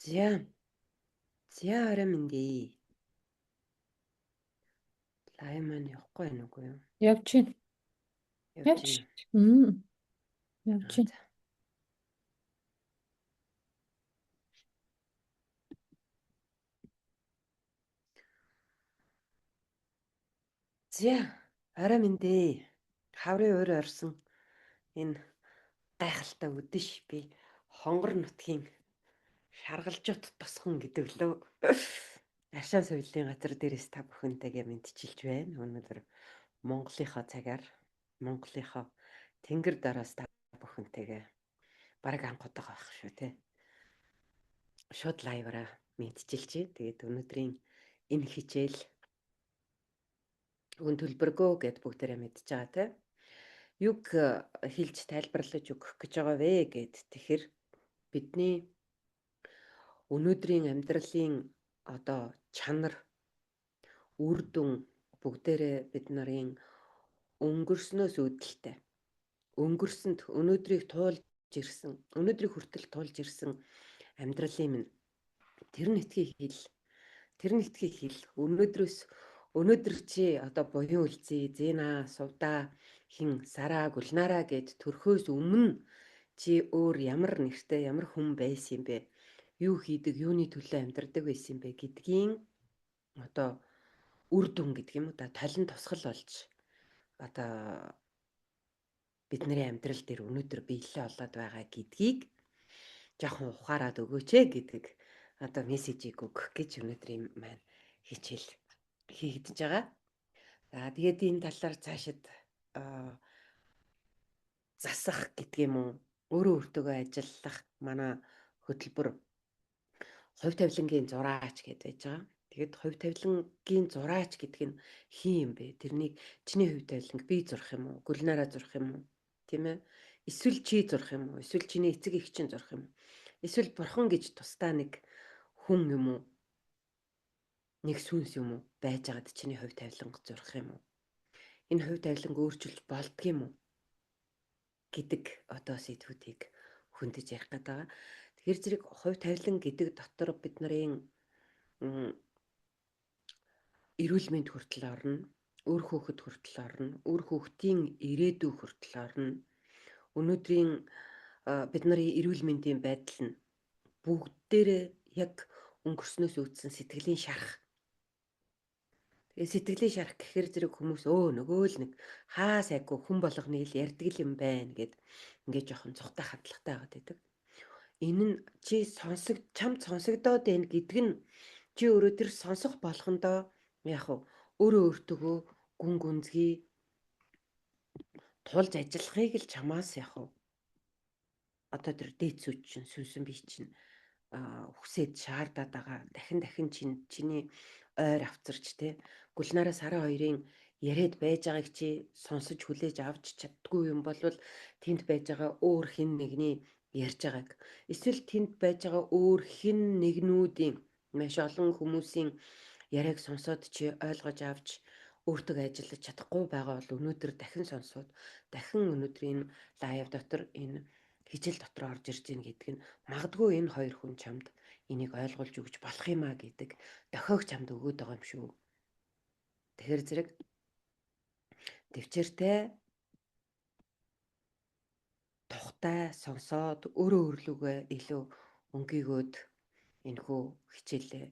За. За орой мэндээ. Live маань явахгүй байна уугүй юу? Явж байна. Явж Явж. байна. Явж Аа байна. за. За орой мэндээ. Хаврын уур орсон энэ гайхалтай үдэш би хонгор нутгийн шаргалжут тосгон гэдэг лөө. Аршаан соёлын газар дээрээс та бүхэнтэйгээ мэдчилж байна. Өнөөдөр Монголынхоо цагаар Монголынхоо тэнгэр дараас та бүхэнтэйгээ бараг анх удаага байх шүү те. Шууд live-аараа мэдчилж байна. Тэгээд өнөөдрийн энэ хичээл үн төлбөргөө гэд бүгдээрээ мэдж байгаа те. Юг хэлж тайлбарлаж өгөх гэж байгаа вэ гэд. Тэгэхээр бидний өнөөдрийн амьдралын одоо чанар, үр дүн бүгдээрээ бид нарын өнгөрснөөс үүдэлтэй. Өнгөрсөнд өнөөдрийг туулж ирсэн, өнөөдрийг хүртэл туулж ирсэн амьдралын минь тэр нэтгийг хэл, тэр нэтгийг хэл. Өнөөдрөөс өнөөдөр чи одоо буян үлзий, зэна, сувдаа, хин сараа, гүлнараа гэд төрхөөс өмнө чи өөр ямар нэртэй, ямар хүн байсан юм бэ? Юу хийдэг, юуны төлөө амьдардаг байсан юм бэ гэдгийн одоо үр дүн гэдэг юм уу да, толон тусгал болж одоо бидний амьдрал дээр өнөөдөр биелэлээ олоод байгаа гэдгийг жоохон ухаарад өгөөч ээ гэдэг одоо мессежийг өгөх гэж өнөөдрийн маань хичээл хийгдэж байгаа. За тэгээд энэ талаар цаашид засах гэдэг юм уу, өөрөө өөртөөгөө ажиллах манай хөтөлбөр хувь тавилангийн зураач гэдээ байж байгаа. Тэгэд хувь тавилангийн зураач гэдэг нь хин юм бэ? Тэрнийг чиний хувь тавиланг би зурх юм уу? Гүлнараа зурх юм уу? Тийм ээ? Эсвэл чи зурх юм уу? Эсвэл чиний эцэг эх чинь зурх юм уу? Эсвэл бурхан гэж тусдаа нэг хүн юм уу? Нэг сүнс юм уу? Байж байгаад чиний хувь тавиланг зурх юм уу? Энэ хувь тавиланг өөрчилж болдго юм уу? Гэдэг одоо сэдвүүдийг хөндөж ярих гэдэг байгаа. Тэгэхээр зэрэг хувь тавилан гэдэг дотор бид нарын эрүүл мэнд хүртэл орно, үр хүүхэд хүртэл орно, үр хүүхдийн ирээдүй хүртэл орно. Өнөөдрийн бид нарын эрүүл мэндийн байдал нь бүгдээрээ яг өнгөрснөөс үүдсэн сэтгэлийн шарах. Тэгээ сэтгэлийн шарах гэхээр зэрэг хүмүүс нөгөө л нэг хаа сайгүй хүн болгоны л ярьдаг юм байна гэд ингээд жоохон цухтай хандлагатай байгаад байдаг. Энэ нь чи сонсог чамд сонсогдоод байна гэдэг нь чи өөрөө тэр сонсох болгондоо яг хав өөрөө өөртөөгөө гүн гүнзгий тулж ажиллахыг л чамаас яг хав одоо тэр дээд сүйт чинь сүнсэн бие чинь хүсээд шаардаад байгаа. Дахин дахин чиний ойр авцарч те Гүлнараа Сараа хоёрын яриад байж байгааг чи сонсож хүлээж авч чаддгүй юм болвол тэнд байж байгаа өөр хэн нэгний ярьж байгааг эсвэл тэнд байж байгаа өөр хэн нэгнүүдийн маш олон хүмүүсийн яриаг сонсоод чи ойлгож авч өөртөө ажиллаж чадахгүй байгаа бол өнөөдөр дахин сонсоод дахин өнөөдөр энэ live дотор энэ хичээл дотор орж ирж гин гэдэг нь магадгүй энэ хоёр хүн чамд энийг ойлгуулж өгч болох юм а гэдэг дохиог чамд өгөөд байгаа юм шүү. Тэгэхээр зэрэг төвчээртэй тухтай сонсоод өөрөө өөрлөгөө илүү өнгийгөөд энэхүү хичээлдээ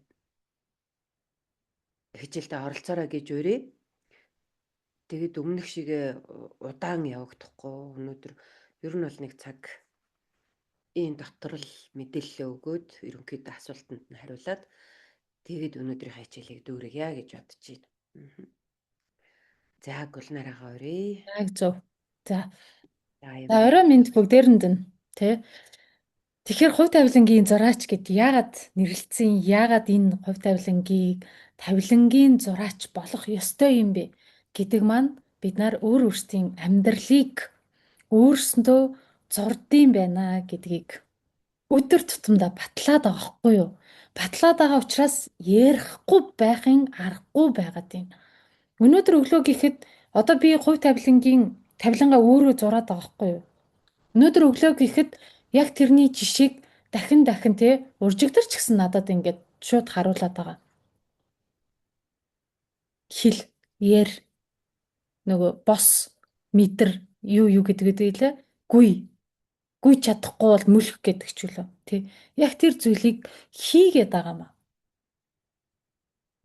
оролцоорой гэж урья. Тэгэд өмнөх шигээ удаан явагдахгүй өнөөдөр ер нь бол нэг цаг ийм дотор л мэдээлэлээ өгөөд ерөнхийдөө асуултанд нь хариулаад тэгэд өнөөдрийн хичээлийг дүүргье гэж бодож байна. За Гүлнарагаа урья. Яг зөв. За. За орой минь бүгдээрэнд нь тий. Тэгэхээр хувь тавилангийн зураач гэд яагаад нэрлэлсэн, яагаад энэ хувь тавилангийн зураач болох ёстой юм бэ гэдэг маань бид нар өөр өөрсдийн амьдралыг өөрсдөө зурдсан байна гэдгийг өдөр тутамдаа батлаад байгаа хгүй юу? Батлаад байгаа учраас ярихгүй байхын аргагүй байгаад байна. Өнөөдөр өглөө гэхэд одоо би хувь тавилангаа өөрөө зураад байгаа хгүй юу? Өнөөдөр өглөө гэхэд яг тэрний жишээг Дахин дахин те уржигдар ч гэсэн надад ингээд шууд харуулад байгаа. Хэл, яр, нөгөө бос, мэдэр, юу юу гэдэг гэдэг лээ. Гүй. Гүй чадахгүй бол мөлх гэдэг ч үлээ. Тэ. Яг тэр зүйлийг хийгээд байгаа маа.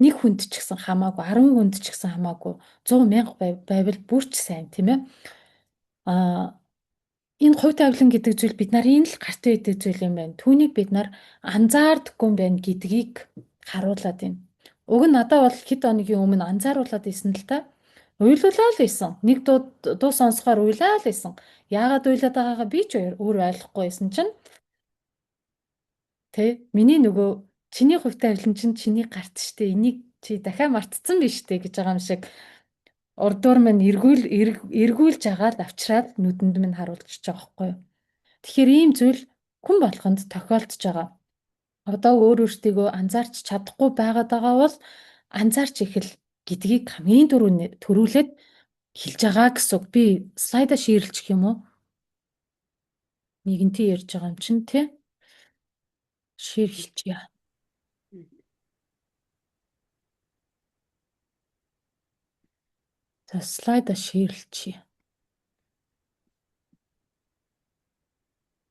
Нэг хүнд ч гэсэн хамаагүй, 10 хүнд ч гэсэн хамаагүй, 100 мянга байвал бүр ч сайн, тийм ээ. Аа, энэ хувь тавилан гэдэг зүйл бид нарын л гарт байдаг зүйл юм байна. Түүнийг бид нар анзаардаггүй юм байна гэдгийг харуулад байна. Уг нь надад бол хэд хоногийн өмнө анзааруулад исэн л та. Уйлуулаа л исэн. Нэг дуу сонсохоор уйлаа л исэн. Яагаад уйлаад байгаагаа би ч өөр ойлгохгүй байсан чинь тэ миний нөгөө чиний хувь тавилан чинь чиний гарт штэ, энийг чи дахиад мартцсан биш штэ гэж байгаа юм шиг урдуур минь эргүүлж агаад авчраад нүдэнд минь харуулчихж байгаа байхгүй юу. Тэгэхээр ийм зүйл хүн болгонд тохиолдож байгаа. Одоо өөр өөртөө анзаарч чадахгүй байгаад байгаа бол анзаарч эхэл гэдгийг хамгийн түрүүлээд хэлж байгаа гэсэн үг. Би слайдаа ширлчих юм уу? Нэгэнтээ ярьж байгаа юм чинь тий. Шир хийчихье. За слайдаа ширлчихье.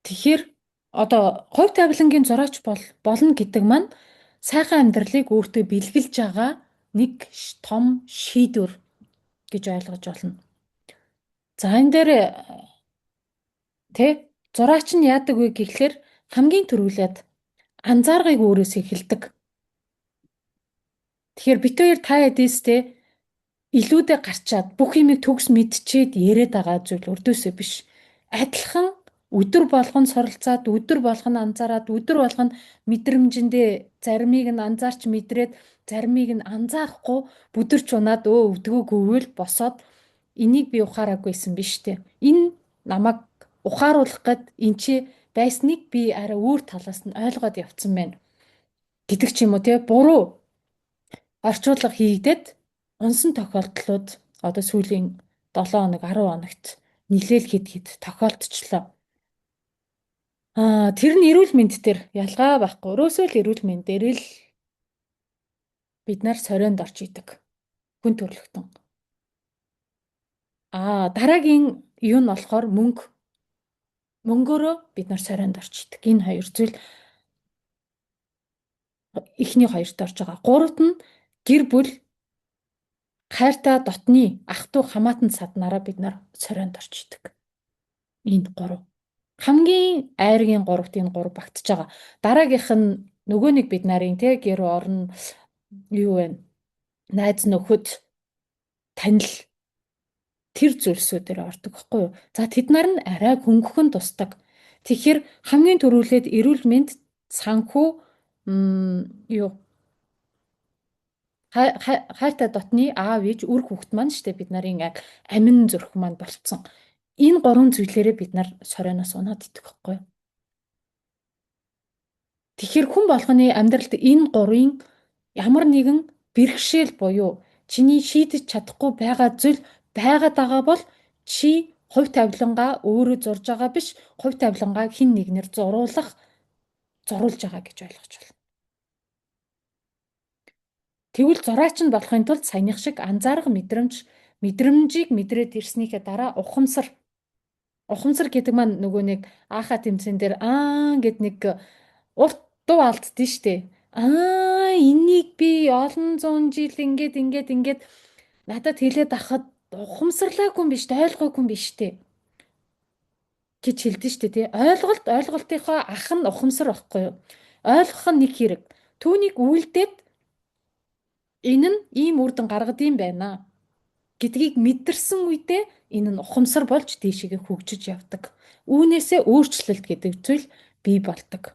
Тэгэхээр одоо хувь тавилангийн зураач болно гэдэг маань сайхан амьдралыг өөртөө бэлгэлж байгаа нэг том шийдвэр гэж ойлгож болно. За энэ дээр тэ зураач нь яадаг вэ гэхлээр хамгийн түрүүлээд анзааргыг өөрөөс эхэлдэг. Тэгэхээр бит хоёр та хэдээс тэ илүүдээ гарчаад бүх юмыг төгс мэдчихэд яриад байгаа зүйл өрдөөсөө биш. Адилхан өдөр болгон суралцаад, өдөр болгон анзаараад, өдөр болгон мэдрэмжэндээ заримыг нь анзаарч мэдрээд, заримыг нь анзаарахгүй бүдэрч унаад өвдгөө гүвэл босоод энийг би ухаараагүй байсан биш үү? Энэ намайг ухааруулах гээд эн чи байсныг би арай өөр талаас нь ойлгоод явцсан байна гэдэг ч юм уу те, буруу орчуулга хийгдээд унсан тохиолдлууд одоо сүүлийн 7 хоног 10 хоногт нилээл хэд хэд тохиолдчихлоо. Тэр нь эрүүл мэнд дээр ялгаа байхгүй. Өрөөсөө л эрүүл мэнд дээр л бид нар сорионд орж идэг. Хүн төрөлхтөн. Дараагийн юу нь болохоор мөнгө. Мөнгөөрөө бид нар сорионд орж идэг. Энэ хоёр зүйл эхний хоёрт орж байгаа. Гуравт нь гэр бүл, хайртай дотны ах トゥ хамаатан саднараа бид нар сорионд орж идэг. Энэ гурав. Хамгийн айргийн гуравт энэ гурав багтж байгаа. Дараагийнх нь нөгөө нэг бид нарын те гэр орон юу вэ? Найз нөхөд, танил тэр зүйлсүүдээр ордог байхгүй юу? За тэд нар нь арай хөнгөхөн тусдаг. Тэгэхээр хамгийн түрүүлээд эрүүл мэнд, санхүү, юу хайртай дотны аав ээж, үр хүүхэд маань штэ бид нарын яг амин зүрх маань болцсон. Энэ гурван зүйлээрээ бид нар сорионоос унаад идэх байхгүй юу? Тэгэхээр хүн болгоны амьдралд энэ гурвын ямар нэгэн бэрхшээл буюу чиний шийдэж чадахгүй байгаа зүйл байгаад байгаа бол чи хувь тавилангаа өөрөө зурж байгаа биш, хувь тавилангаа хэн нэгнэр зуруулж байгаа гэж ойлгож байна. Тэгвэл зураач нь болохын тулд саяных шиг анзаарах мэдрэмжийг мэдрээд ирснийхээ дараа ухамсар. Ухамсар гэдэг маань нөгөө нэг аахаа тэмцээн дээр аа гэд нэг урт дуу алддээ штэ. Аа энийг би олон зуун жил ингээд ингээд ингээд надад хэлээд ахад ухамсарлаагүй юм биш, ойлгоогүй юм биш штэ гэж хэлдэж штэ тий. Ойлголтынхоо ах нь ухамсар байхгүй юу? Ойлгох нь нэг хэрэг. Түүнийг үйлдээд энэ нь ийм үр дүн гаргад юм байна гэдгийг мэдэрсэн үедээ энэ нь ухамсар болж тийшээгээ хөгжиж явдаг. Үүнээсээ өөрчлөлт гэдэг зүйл бий болдог.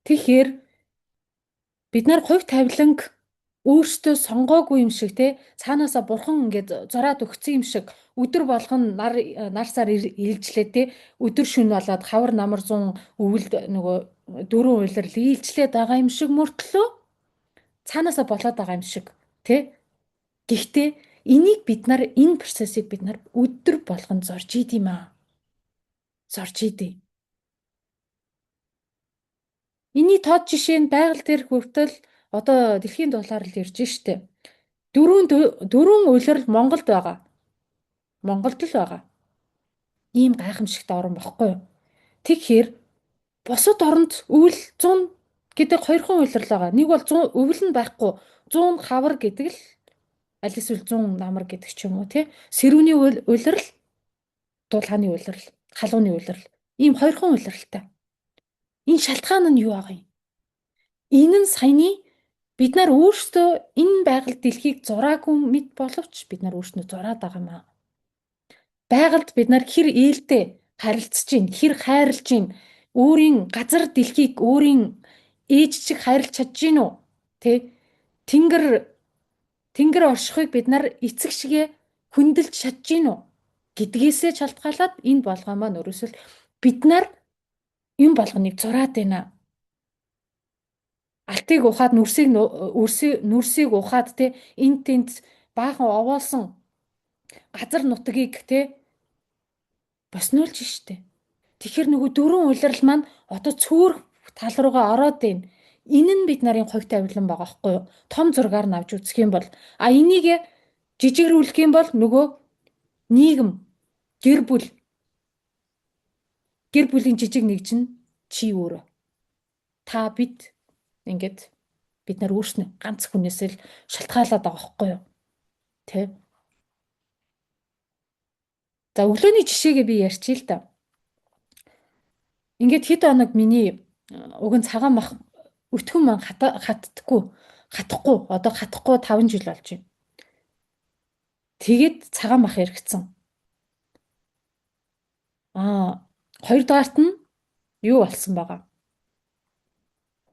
Тэгэхээр бид нар хувь тавиланг өөрсдөө сонгоогүй юм шиг те, цаанаасаа бурхан ингээд зураад өгсөн юм шиг өдөр болгон нар сар илжлээ те, өдөр шөнө болоод хавар намар зун өвөлд нөгөө дөрвөн улирал ийлжлээд байгаа юм шиг мөртлөө цаанаасаа болоод байгаа юм шиг те. Гэхдээ энийг бид нар, энэ процессыг бид нар өдөр болгон зорж идэм аа. Зорж идэв. Энийний тод жишээ нь байгаль дээр хүртэл одоо дэлхийн дулаар л ирж штэ. Дөрвөн улирал Монголд байгаа. Монголд л байгаа. Ийм гайхамшигт орн бохгүй юу? Тэгэхээр бусад оронд өвөл 100 гэдэг хоёрхан улирал байгаа. Нэг бол 100 өвөл нь байхгүй 100 хавар гэдэг л аль эсвэл 100 намар гэдэг ч юм уу тий. Сэрүүний улирал, дулааны улирал, халууны улирал. Ийм хоёрхан улиралтай. Энэ шалтгаан нь юу байгаа юм? Энэ нь саяны бид нар өөрсдөө энэ байгаль дэлхийг зураагүй мэд боловч бид нар өөрсдөө зураад байгаа маа. Байгальд бид нар хэр ээлтэй харилцаж чинь, хэр хайрлаж чинь, өөрийн газар дэлхийг өөрийн ээж шиг хайрлаж чадж гин үү? Тэ? Тэнгэр оршихыг бид нар эцэг шигээ хүндэлж чадж гин үү? Гэдгээсээ шалтгаалаад энэ болгоо маань өөрөөсөө бид нар юм болгоныг зураад байна. Алтыг ухаад нүрсийг ухаад те эн тент баахан овоолсон газар нутгийг те боснуулж штэ. Тэгэхээр нөгөө дөрвөн улирал маань одоо цөөр тал руугаа ороод байна. Энэ нь бид нарын хувь тавилан байгаа байхгүй юу? Том зургаар нь авч үзэх юм бол а энийг жижигрүүлэх юм бол нөгөө нийгэм, гэр бүл, гэр бүлийн жижиг нэг чинь чи өөрөө. Та бид ингээд бид нар өөрснөө ганц хүнээсээ л шалтгаалаад байгаа байхгүй юу? Тэ? За өглөөний жишээгээ би ярьчих л да. Ингээд хэд хоног миний уг нь цагаан мах өтгөн маань хаттдаггүй. Хатахгүй. Одоо хатахгүй 5 жил болж байна. Тэгээд цагаан мах эргэцэн. Хоёрдугаарт нь юу болсон байгаа?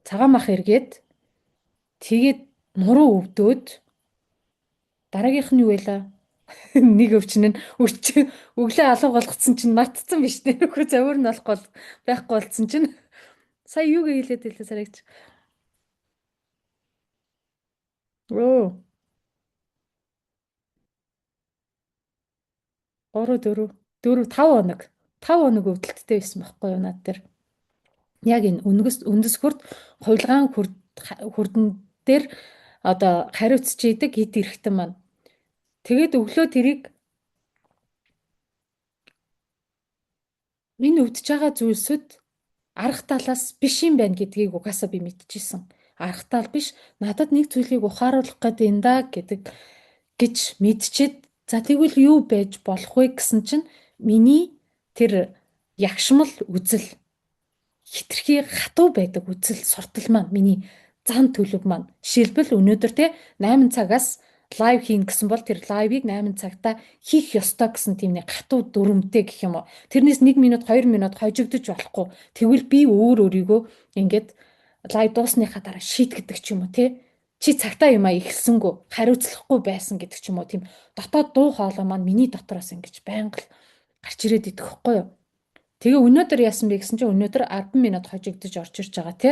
Цагаан мах эргээд тэгээд нуруу өвдөөд дараагийнх нь юу вэ? Нэг өвчин нь өглөө алга болгоцсон чинь мартцсан биш нэ. Үгүй завир нь болохгүй байхгүй болцсон чинь сая юу гэлээд хэлээ сарагч. Өө. 3 4 4 5 хоног. 5 хоног өвдөлттэй байсан байхгүй юу над дээр. Яг энэ үндэс хурд хувилгаан хурдан дээр одоо хариуцж идэг эд эрхтэн маань. Тэгээд өглөө тэрийг энэ өвдөж байгаа зүйлсүүд арга талаас биш юм байна гэдгийг угаасаа би мэдчихсэн. Арга тал биш, надад нэг зүйлийг ухааруулах гээд энэ да гэдэг гэж мэдчихэд за тэгвэл юу байж болох вэ гэсэн чинь миний тэр ягшмал үзэл хитрхи хатуу байдаг үзэл суртал маань миний зан төлөв маань жишээлбэл өнөөдөр те 8 цагаас лайв хийн гэсэн бол тэр лайвыг 8 цагта хийх ёстой гэсэн тийм нэг хатуу дүрмтэй гэх юм уу. Тэрнээс 1 минут 2 минут хожигдож болохгүй. Тэгвэл би өөр өөрийгөө ингээд лайв дуусныхаа дараа шийтгэдэг ч юм уу те. Чи цагтаа юм а эхэлсэнгүү, хариуцлахгүй байсан гэдэг ч юм уу. Тийм дотоод дуу хоолой маань миний дотроос ингэж байнга л гарч ирээд идэх хөхгүй юу. Тэгээ өнөөдөр яасан бэ гэсэн чинь өнөөдөр 10 минут хожигдож орж ирж байгаа те.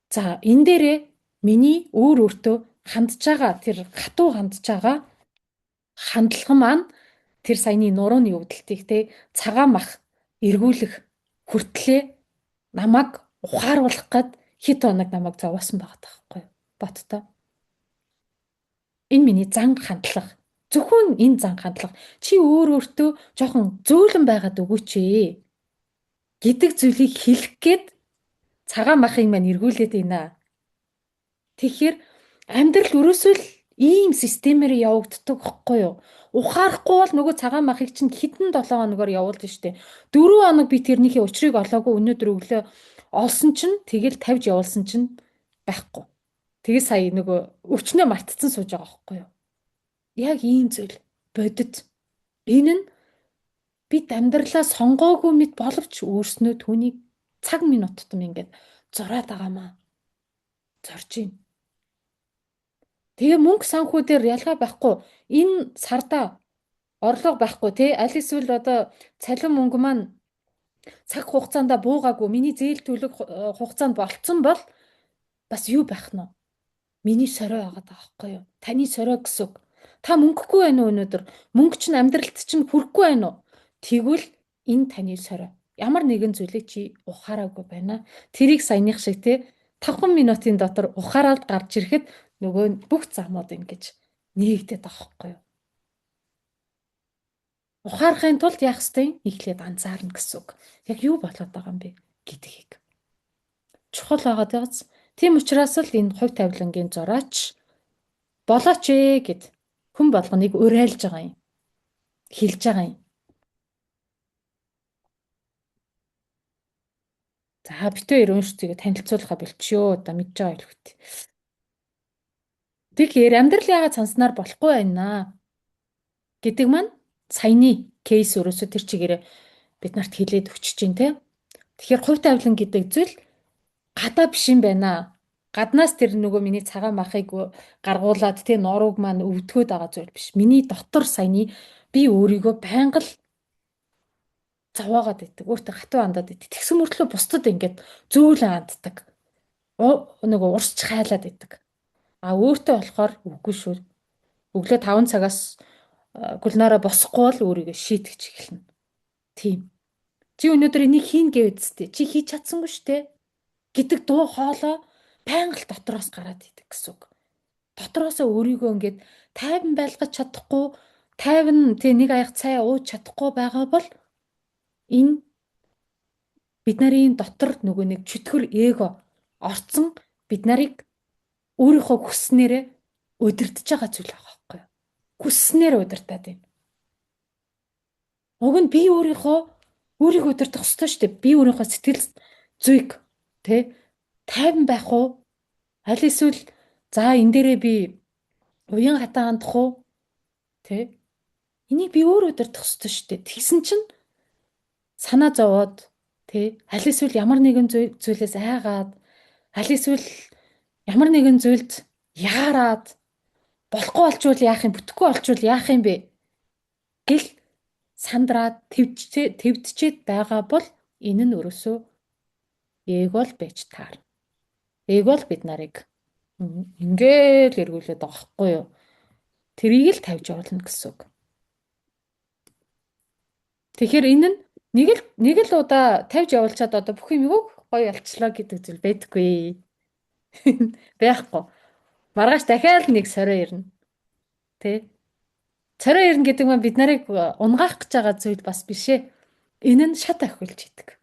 За энэ дээрээ миний өөр өөртөө хандж байгаа тэр хатуу хандж байгаа хандлага маань тэр саяны нурууны өвдөлтийг те цагаан мах эргүүлэх хүртлээ намайг ухааруулах гээд хэд хоног намайг зовоосон байгаа таахгүй боттой. Энэ миний зан хандлага. Зөвхөн энэ зан хандлага. Чи өөр өөртөө жоохон зөөлөн байгаад өгөөч ээ гэдэг зүйлийг хэлэх гээд цагаан махыг маань эргүүлээд байна. Тэгэхээр амьдрал өрөөсөө л ийм системээр явагддаг хөхгүй юу? Ухаарахгүй бол нөгөө цагаан махыг чинь хэдэн 7 хоногор явуулж штэ. 4 хоног би тэрнийхээ учрыг олоогүй өнөөдөр өглөө олсон чинь тэгэл тавьж явуулсан чинь байхгүй. Тэгээ сая нөгөө өвчнөө мартцсан сууж байгаа хөхгүй юу? Яг ийм зүйл бодит. Энэ нь бид амьдралаа сонгоогүй мэт боловч өөрснөө түүнийг цаг минут тутам ингээд зураад байгаамаа. Зорж байна. Тэгээ мөнгө санхүү дээр ялгаа байхгүй. Энэ сарда орлого байхгүй тий. Аль эсвэл одоо цалин мөнгө маань цаг хугацаанд буугаагүй миний зээл төлөх хугацаанд болцсон бол бас юу байх нь вэ? Миний сорой байгаа даахгүй юу? Таны сорой гэсэн үг. Та мөнгөгүй байна уу өнөөдөр? Мөнгө чинь амьдралд чинь хүрэхгүй байна уу? Тэгвэл энэ таны сорой. Ямар нэгэн зүйлийг чи ухаараагүй байна. Тэрийг саяных шиг те 5 минутын дотор ухаараад гарч ирэхэд нөгөө бүх замууд ингэж нээгдээд байгаа байхгүй юу? Ухаарахын тулд яах ёстой юм? Эхлээд анзаарна гэсэн үг. Яг юу болоод байгаа юм бэ гэдгийг. Чухал байгаад байгааз. Тийм учраас л энэ хувь тавилангийн зураач болооч ээ гэд хүн болгоныг уриалж байгаа юм. Хэлж байгаа юм. За битээ хоёр уншцгийг танилцуулахаа болчихё. Одоо мэдж байгаа илүүт. Тэгэхээр амьдрал яагаад санснаар болохгүй байна гэдэг маань саяны кейс өрөөсөө тэр чигээрээ бид нарт хэлээд өгч чинь те. Тэгэхээр хувь тавилан гэдэг зүйл гадаа биш юм байна. Гаднаас тэр нөгөө миний цагаан махыг гаргуулад те норууг маань өвдгөөд байгаа зүйл биш. Миний дотор саяны би өөрийгөө байнга л зовоогоод идэг. Өөртөө хатуу андаад идэг. Тэгсэн мөртлөө бусдад ингээд зөөлөн анддаг. Нөгөө урсч хайлаад идэг. А өөртөө болохоор үгүй шүү. Өглөө 5 цагаас Гүлнараа босохгүй бол өөрийгөө шийтгэж эхэлнэ. Тийм. Чи өнөөдөр энийг хийн гэвэдстэй. Чи хийж чадсангүй штэ гэдэг дуу хоолой байнга л дотроос гараад идэг гэсэн үг. Дотроосоо өөрийгөө ингээд тайван байлгаж чадахгүй, тайван тий нэг аяг цай ууж чадахгүй байгаа бол энэ бид нарын дотор нөгөө нэг чөтгөр эго орцсон бид нарыг өөрийнхөө хүснээрээ удирдах байгаа зүйл байгаа байхгүй юу? Хүснээр удирдах юм. Уг нь би өөрийнхөө өөрийгөө удирдах ёстой шүү дээ. Би өөрийнхөө сэтгэл зүйг тэ тайван байх уу? Аль эсвэл за энэ дээрээ би уян хатан хандах уу? Тэ? Энийг би өөр удирдах ёстой шүү дээ. Тэгсэн чинь санаа зовоод тэ аль эсвэл ямар нэгэн зүйлээс айгаад аль эсвэл ямар нэгэн зүйлд яарад болохгүй болчвол яах юм, бүтэхгүй болчвол яах юм бэ гэл сандраад твдчихэд байгаа бол энэ нь өрөөсөө эго л байж таар. Эго л бид нарыг ингээл эргүүлээд байгаа хгүй юу? Тэрийг л тавьж явуулна гэсэн үг. Тэгэхээр энэ нь нэг л удаа тавьж явуулчаад одоо бүх юм юу гоё ялчлаа гэдэг зүйл байдаггүй. Байхгүй. Маргааш дахиад нэг сорой ирнэ. Тэ? Сорой ирнэ гэдэг нь бид нарыг унгаах гэж байгаа зүйл бас биш ээ. Энэ нь шат ахиулж идэг.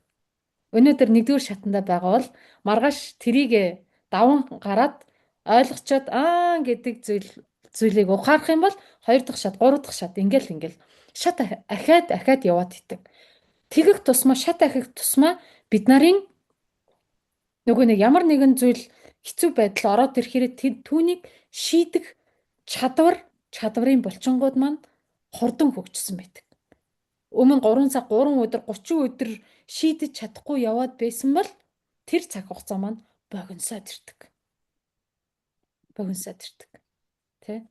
Өнөөдөр нэгдүгээр шатанда байгаа бол маргааш тэрийг даван гараад ойлгочоод аа гэдэг зүйлийг ухаарах юм бол хоёр дахь шат, гурав дахь шат ингээл шат ахиад ахиад яваад идэг. Тэгэх тусмаа шат ахих тусмаа бид нарын нөгөө нэг ямар нэгэн зүйл хэцүү байдал ороод ирэхээр түүнийг шийдэх чадварын булчингууд маань хурдан хөгжсөн байдаг. Өмнө 3 цаг 3 өдөр 30 өдөр шийдэж чадахгүй яваад байсан бол тэр цаг хугацаа маань богиносоод ирдэг. Богиносоод ирдэг. Тэ?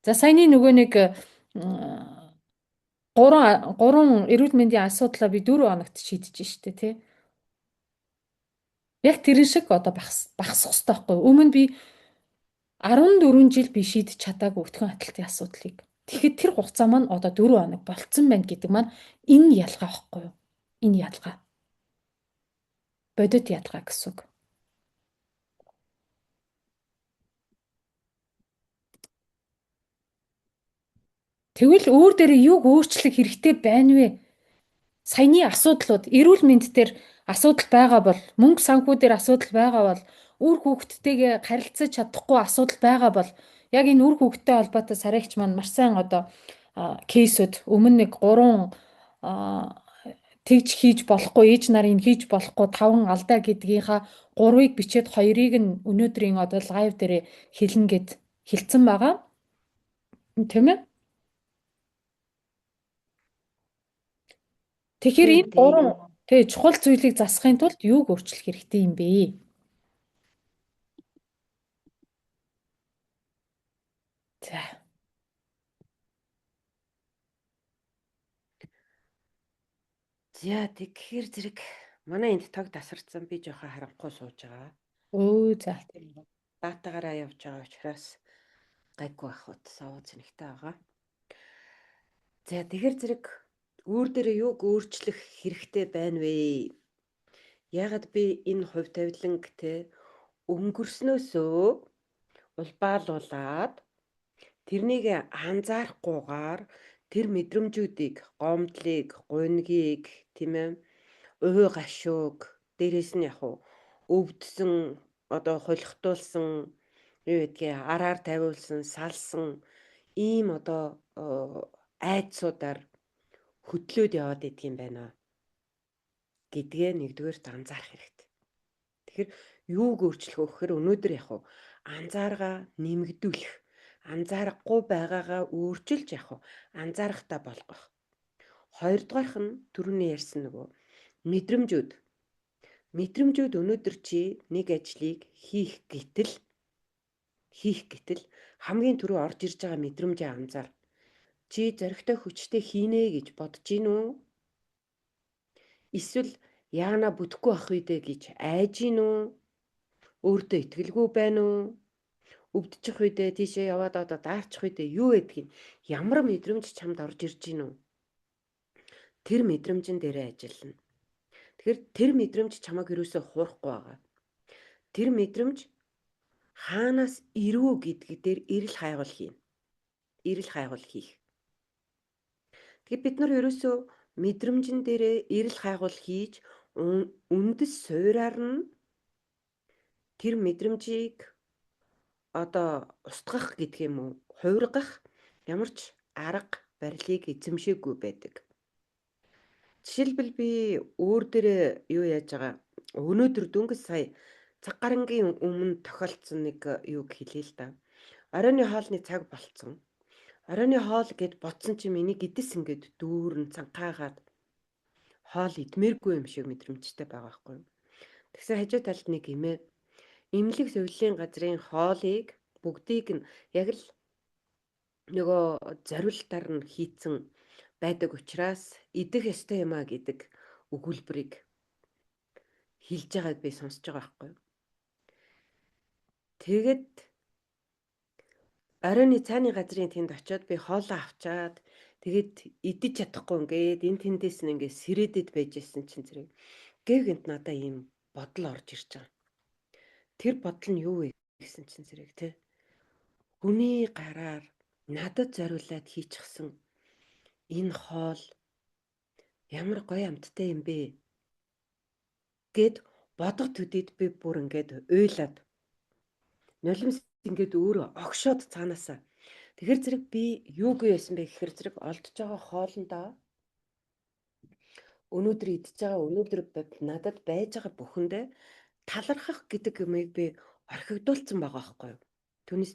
За саяны нөгөө нэг 3 эрүүл мэндийн асуудлаа би 4 хоногт шийдэж штэ тий. Яг тэрэн шиг одоо багасах хэрэгтэй байхгүй. Өмнө би 14 жил би шийдэж чадаагүй өтгөн аталтын асуудлыг. Тэгэхэд тэр хугацаа маань одоо 4 хоног болцсон байна гэдэг маань энэ ялгаа байхгүй юу? Энэ ялгаа. Бодит ялгаа гэсэн үг. Тэгвэл өөр дээрээ юуг өөрчлөх хэрэгтэй байна вэ? Саяны асуудлууд, эрүүл мэнд дээр асуудал байгаа бол, мөнгө санхүү дээр асуудал байгаа бол, үр хүүхдтэйгээ харилцаж чадахгүй асуудал байгаа бол, яг энэ үр хүүхдтэй холбоотой сарайгч маань маш сайн одоо кейсүүд өмнө нэг 3 тэгж хийж болохгүй, ээж нарын хийж болохгүй 5 алдаа гэдгийнхаа 3-ыг бичээд 2-ыг нь өнөөдрийн одоо лайв дээр хэлнэ гэд хэлсэн байгаа. Тийм ээ? Тэгэхээр энэ 3 тий чухал зүйлийг засахын тулд юуг өөрчлөх хэрэгтэй юм бэ? За. За тэгэхээр зэрэг манай энд тог тасарсан, би жоохон харанхуй сууж байгаа. Өө за. Датагаараа явж байгаа учраас гайгүй байх уу, савуу зэнэгтэй байгаа. За тэгэхээр зэрэг Өөр дээрээ юуг өөрчлөх хэрэгтэй байна вэ? Яагаад би энэ хувь тавиланг те өнгөрснөөсөө улбаалуулаад тэрнийг анзаарахгүйгээр тэр мэдрэмжүүдийг, гомдлыг, гунигийг, тийм ээ, уй гашууг, дээрээс нь яг уу өвдсөн, одоо холихтуулсан, юу гэдгийг араар тавиулсан, салсан ийм одоо айдсуудаар хөдлөөд яваад идэх юм байна гэдгээ нэгдүгээрт анзаарах хэрэгтэй. Тэгэхээр юуг өөрчлөх вэ гэхээр өнөөдөр яг уу анзааргаа нэмэгдүүлэх, анзаарахгүй байгаагаа өөрчилж яг уу анзаарахтаа болгох. Хоёрдугаарх нь түрүүний ярьсан нөгөө мэдрэмжүүд. Мэдрэмжүүд өнөөдөр чи нэг ажлыг хийх гэтэл хамгийн түрүү орж ирж байгаа мэдрэмжээ анзаар. Чи зоригтой хүчтэй хийнэ гэж бодож гин үү? Эсвэл яана бүтэхгүй ах вэ гэж айж гин үү? Өөртөө итгэлгүй байна уу? Өвдчих үедээ тийшээ яваад одоо даарчих үедээ юу гэдгийг ямар мэдрэмж чамд орж ирж гин үү? Тэр мэдрэмжэн дээрээ ажиллана. Тэгэхээр тэр мэдрэмж чамайг юусоо хуурахгүй байгаа. Тэр мэдрэмж хаанаас ирүү гэдэг дээр эрэл хайгуул хийнэ. Эрэл хайгуул хийх. Тэгэхээр бид нар ерөөсөө мэдрэмжэн дээрээ эрэл хайгуул хийж үндэс суураар нь тэр мэдрэмжийг одоо устгах гэдэг юм уу, хувиргах ямар ч арга барилыг эзэмшээгүй байдаг. Жишээлбэл би өөр дээрээ юу яаж байгаа өнөөдөр дөнгөж сая цаг гарангийн өмнө тохиолдсон нэг юуг хэлье л да. Оройн хоолны цаг болцсон. Оройн хоол гэд бодсон чинь миний гэдэс ингээд дүүрэн цанхаагаад хоол идмээргүй юм шиг мэдрэмжтэй байгаа байхгүй юу. Тэгсэн хажуу талд нэг эмээ эмнэлэг зөвлөлийн газрын хоолыг бүгдийг нь яг л нөгөө зориултаар нь хийцэн байдаг учраас идэх ёстой юм а гэдэг өгүүлбэрийг хэлж байгааг би сонсож байгаа байхгүй юу. Тэгээд оройн цааны газрын тэнд очиод би хоолоо авчаад тэгээд идэж чадахгүй ингээд энэ тэндээс нь ингээд сэрээдэд байж исэн чинь зэрэг гэв гинт надаа ийм бодол орж ирж байгаа. Тэр бодол нь юу вэ гэсэн чинь зэрэг те хүний гараар надад зориулаад хийчихсэн энэ хоол ямар гоё амттай юм бэ гэд бодох төдийд би бүр ингээд уйлаад нулимс ингээд өөрөө огшоод цаанаасаа. Тэгэхээр зэрэг би юугүй байсан бэ гэхээр зэрэг олдож байгаа хоолндоо өнөөдөр идж байгаа өнөөдөр надад байж байгаа бүхэндээ талархах гэдэг юмыг би орхигдуулсан байгаа байхгүй юу. Түүнээс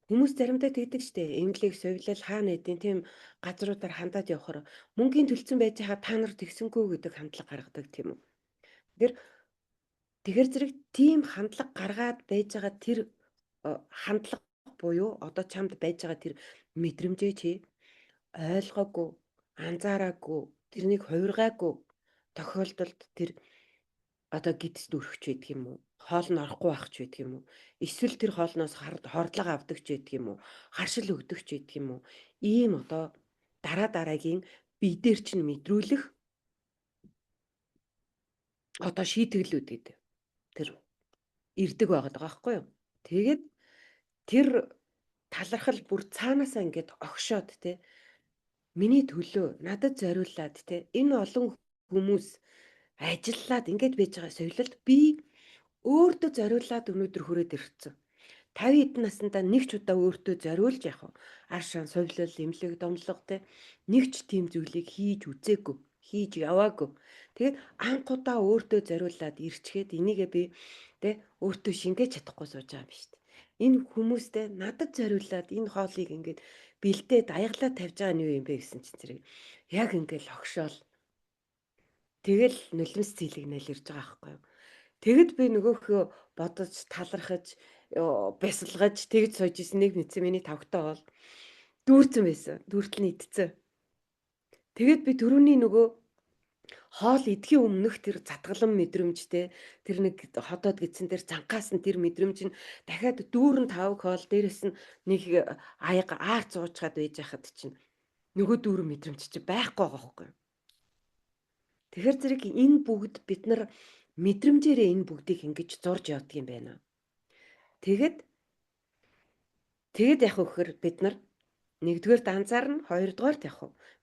хүмүүс заримдаа тэгдэг штэ. Эмнэлэг совилал хаана эдийн тийм газруудаар хандаад явхаар мөнгөний төлцөн байж байгаа та нар тэгсэнгүй гэдэг хандлага гаргадаг тийм үү. Тэгэхээр зэрэг тийм хандлага гаргаад байж байгаа тэр хандлага буюу одоо чамд байж байгаа тэр мэдрэмжээ чи ойлгоогүй, анзаараагүй, тэрнийг хувиргаагүй тохиолдолд тэр одоо гидс дүрхч байдаг юм уу? Хоол нь орохгүй байх ч байдаг юм уу? Эсвэл тэр хоолноос хордлого авдаг ч байдаг юм уу? Харшил өгдөг ч байдаг юм уу? Ийм одоо дараа дараагийн бие дээр чинь мэдрүүлэх одоо шийтгэлүүд гэдэг тэр ирдэг байгаад байгаа байхгүй юу? Тэгээд тэр талархал бүр цаанаасаа ингээд огшоод те миний төлөө надад зориулаад те энэ олон хүмүүс ажиллаад ингээд байж байгаа соёлолд би өөртөө зориулаад өнөөдөр хүрээд ирсэн. 50 хэдэн наснда нэг ч удаа өөртөө зориулж яах вэ? Аршаан совилол, эмнэлэг, домлого те нэг ч тийм зүйлийг хийж үзээгүй, хийж яваагүй. Тэгээд анх удаа өөртөө зориулаад ирчгээд энийгээ би те өөртөө шингээж чадахгүй сууж байгаа юм биш үү? Энэ хүмүүстэй надад зориулаад энэ хоолыг ингээд бэлдээд аяглаа тавьж байгаа нь юу юм бэ гэсэн чинь зэрэг яг ингээд огшоол. Тэгэл нулимс зийлэгнэл ирж байгаа байхгүй юу? Тэгэд би нөгөөхөө бодож талархаж бясалгаж тэгж сууж исэн нэг мэдсэн миний тавхтай бол дүүрцэн байсан. Дүүртэл нь идцэн. Тэгээд би түрүүний нөгөө хоол идэхийн өмнөх тэр задгалан мэдрэмжтэй тэр нэг ходоод гидсэн тэр цанхаас нь тэр мэдрэмж нь дахиад дүүрэн тавг хоол дээрэс нь нэг аяга аар зуучгаад байж хахад чинь Нөгөө дүүрэн мэдрэмж чи байхгүй байгаа байхгүй юу? Тэгэхээр зэрэг энэ бүгд бид нар мэдрэмжээрээ энэ бүгдийг ингэж зурж явдаг юм байна. Тэгэд яг вөхөр бид нар нэгдүгээрт анзаарна, хоёрдугаарт яг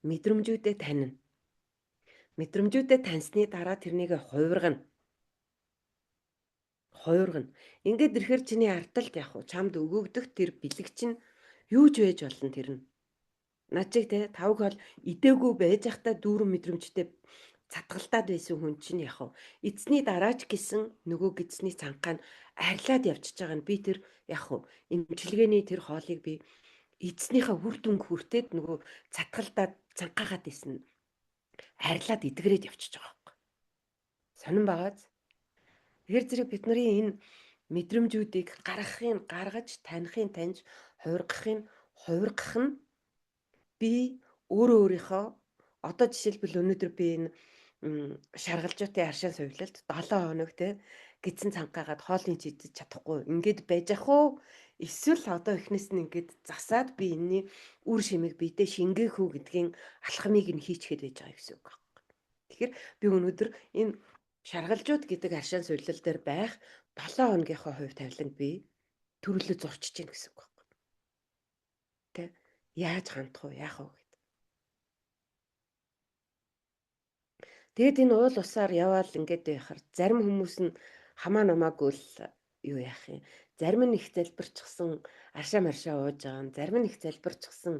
мэдрэмжүүдээ танина. Мэдрэмжүүдээ таньсны дараа тэрнийг хувиргана. Хувиргана. Ингээд ирэхээр чиний ардталд яг чамд өгөгдөх тэр бэлэг чинь юу ч байж болно тэр нь. Над чиг те тавг хол идээгүй байж байхдаа дүүрэн мэдрэмжтэй цатгалдаад байсан хүн чинь яг эцсний дараач гисэн нөгөө гидсний цанхаа нь арилаад явчихж байгаа нь би тэр яг эмчилгээний тэр хоолыг би эцснийхээ үр дүнг хүртээд нөгөө цатгалдаад цанхаагаад исэн арилаад эдгэрээд явчихж байгаа байхгүй. Сонин байгааз. Тэгэхээр зэрэг бид нарын энэ мэдрэмжүүдийг гаргахыг гаргаж, танихыг таньж, хувиргахыг хувиргах нь би өөрөө өөрийнхөө одоо жишээлбэл өнөөдөр би энэ шаргалжуутын аршаан сувилалт 7 хоног те гидсэн цанхаагаад хоолны чийдэж чадахгүй ингээд байж ах уу, эсвэл одоо эхнээс нь ингээд засаад би энэний үр шимийг биедээ шингээх үү гэдгийн алхмыг нь хийчихэд байж байгаа гэсэн үг байхгүй. Тэгэхээр би өнөөдөр энэ шаргалжууд гэдэг аршаан сувилал дээр байх 7 хоногийнхоо хувь тавиланг би төрөлөө зурчиж гин гэсэн үг байхгүй. Тэ яаж хандах уу, яах вэ? Тэгээд энэ уул усаар яваал ингээд байхаар зарим хүмүүс нь хамаа намаагүй л юу яах юм. Зарим нь их залбирчихсан аршаа маршаа ууж байгаа юм. Зарим нь их залбирчихсан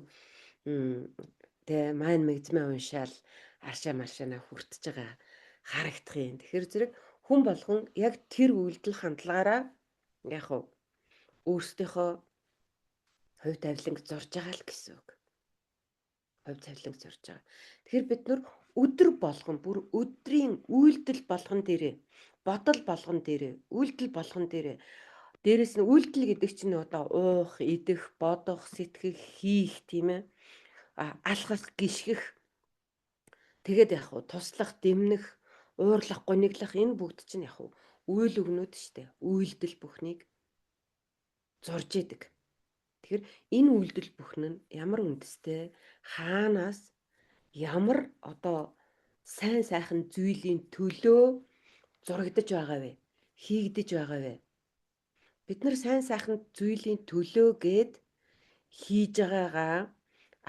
тэ майн мэгзмээ уншаал аршаа маршаанаа хүртэж байгаа харагдах юм. Тэгэхээр зэрэг хүн болгон яг тэр үйлдэл хандлагаараа яг өөрсдийнхөө хувь тавиланг зурж байгаа л гэсэн үг. Хувь тавиланг зурж байгаа. Тэгэхээр бид нар өдөр болгон бүр өдрийн үйлдэл болгон дээрээ, бодол болгон дээрээ, үйлдэл болгон дээрээ, дээрэс нь үйлдэл гэдэг чинь одоо уух, идэх, бодох, сэтгэх, хийх тийм ээ. Алхах, гიშгэх. Тэгээд яг уу туслах, дэмнэх, уурлах, гуниглах энэ бүгд чинь яг уу үйл өгнүүд штэ. Үйлдэл бүхнийг зурж идэг. Тэгэхээр энэ үйлдэл бүхэн нь ямар үндэстэй, хаанаас ямар одоо сайн сайхан зүйлийн төлөө зурагдаж байгаа вэ? Хийгдэж байгаа вэ? Бид нар сайн сайхан зүйлийн төлөө гээд хийж байгаагаа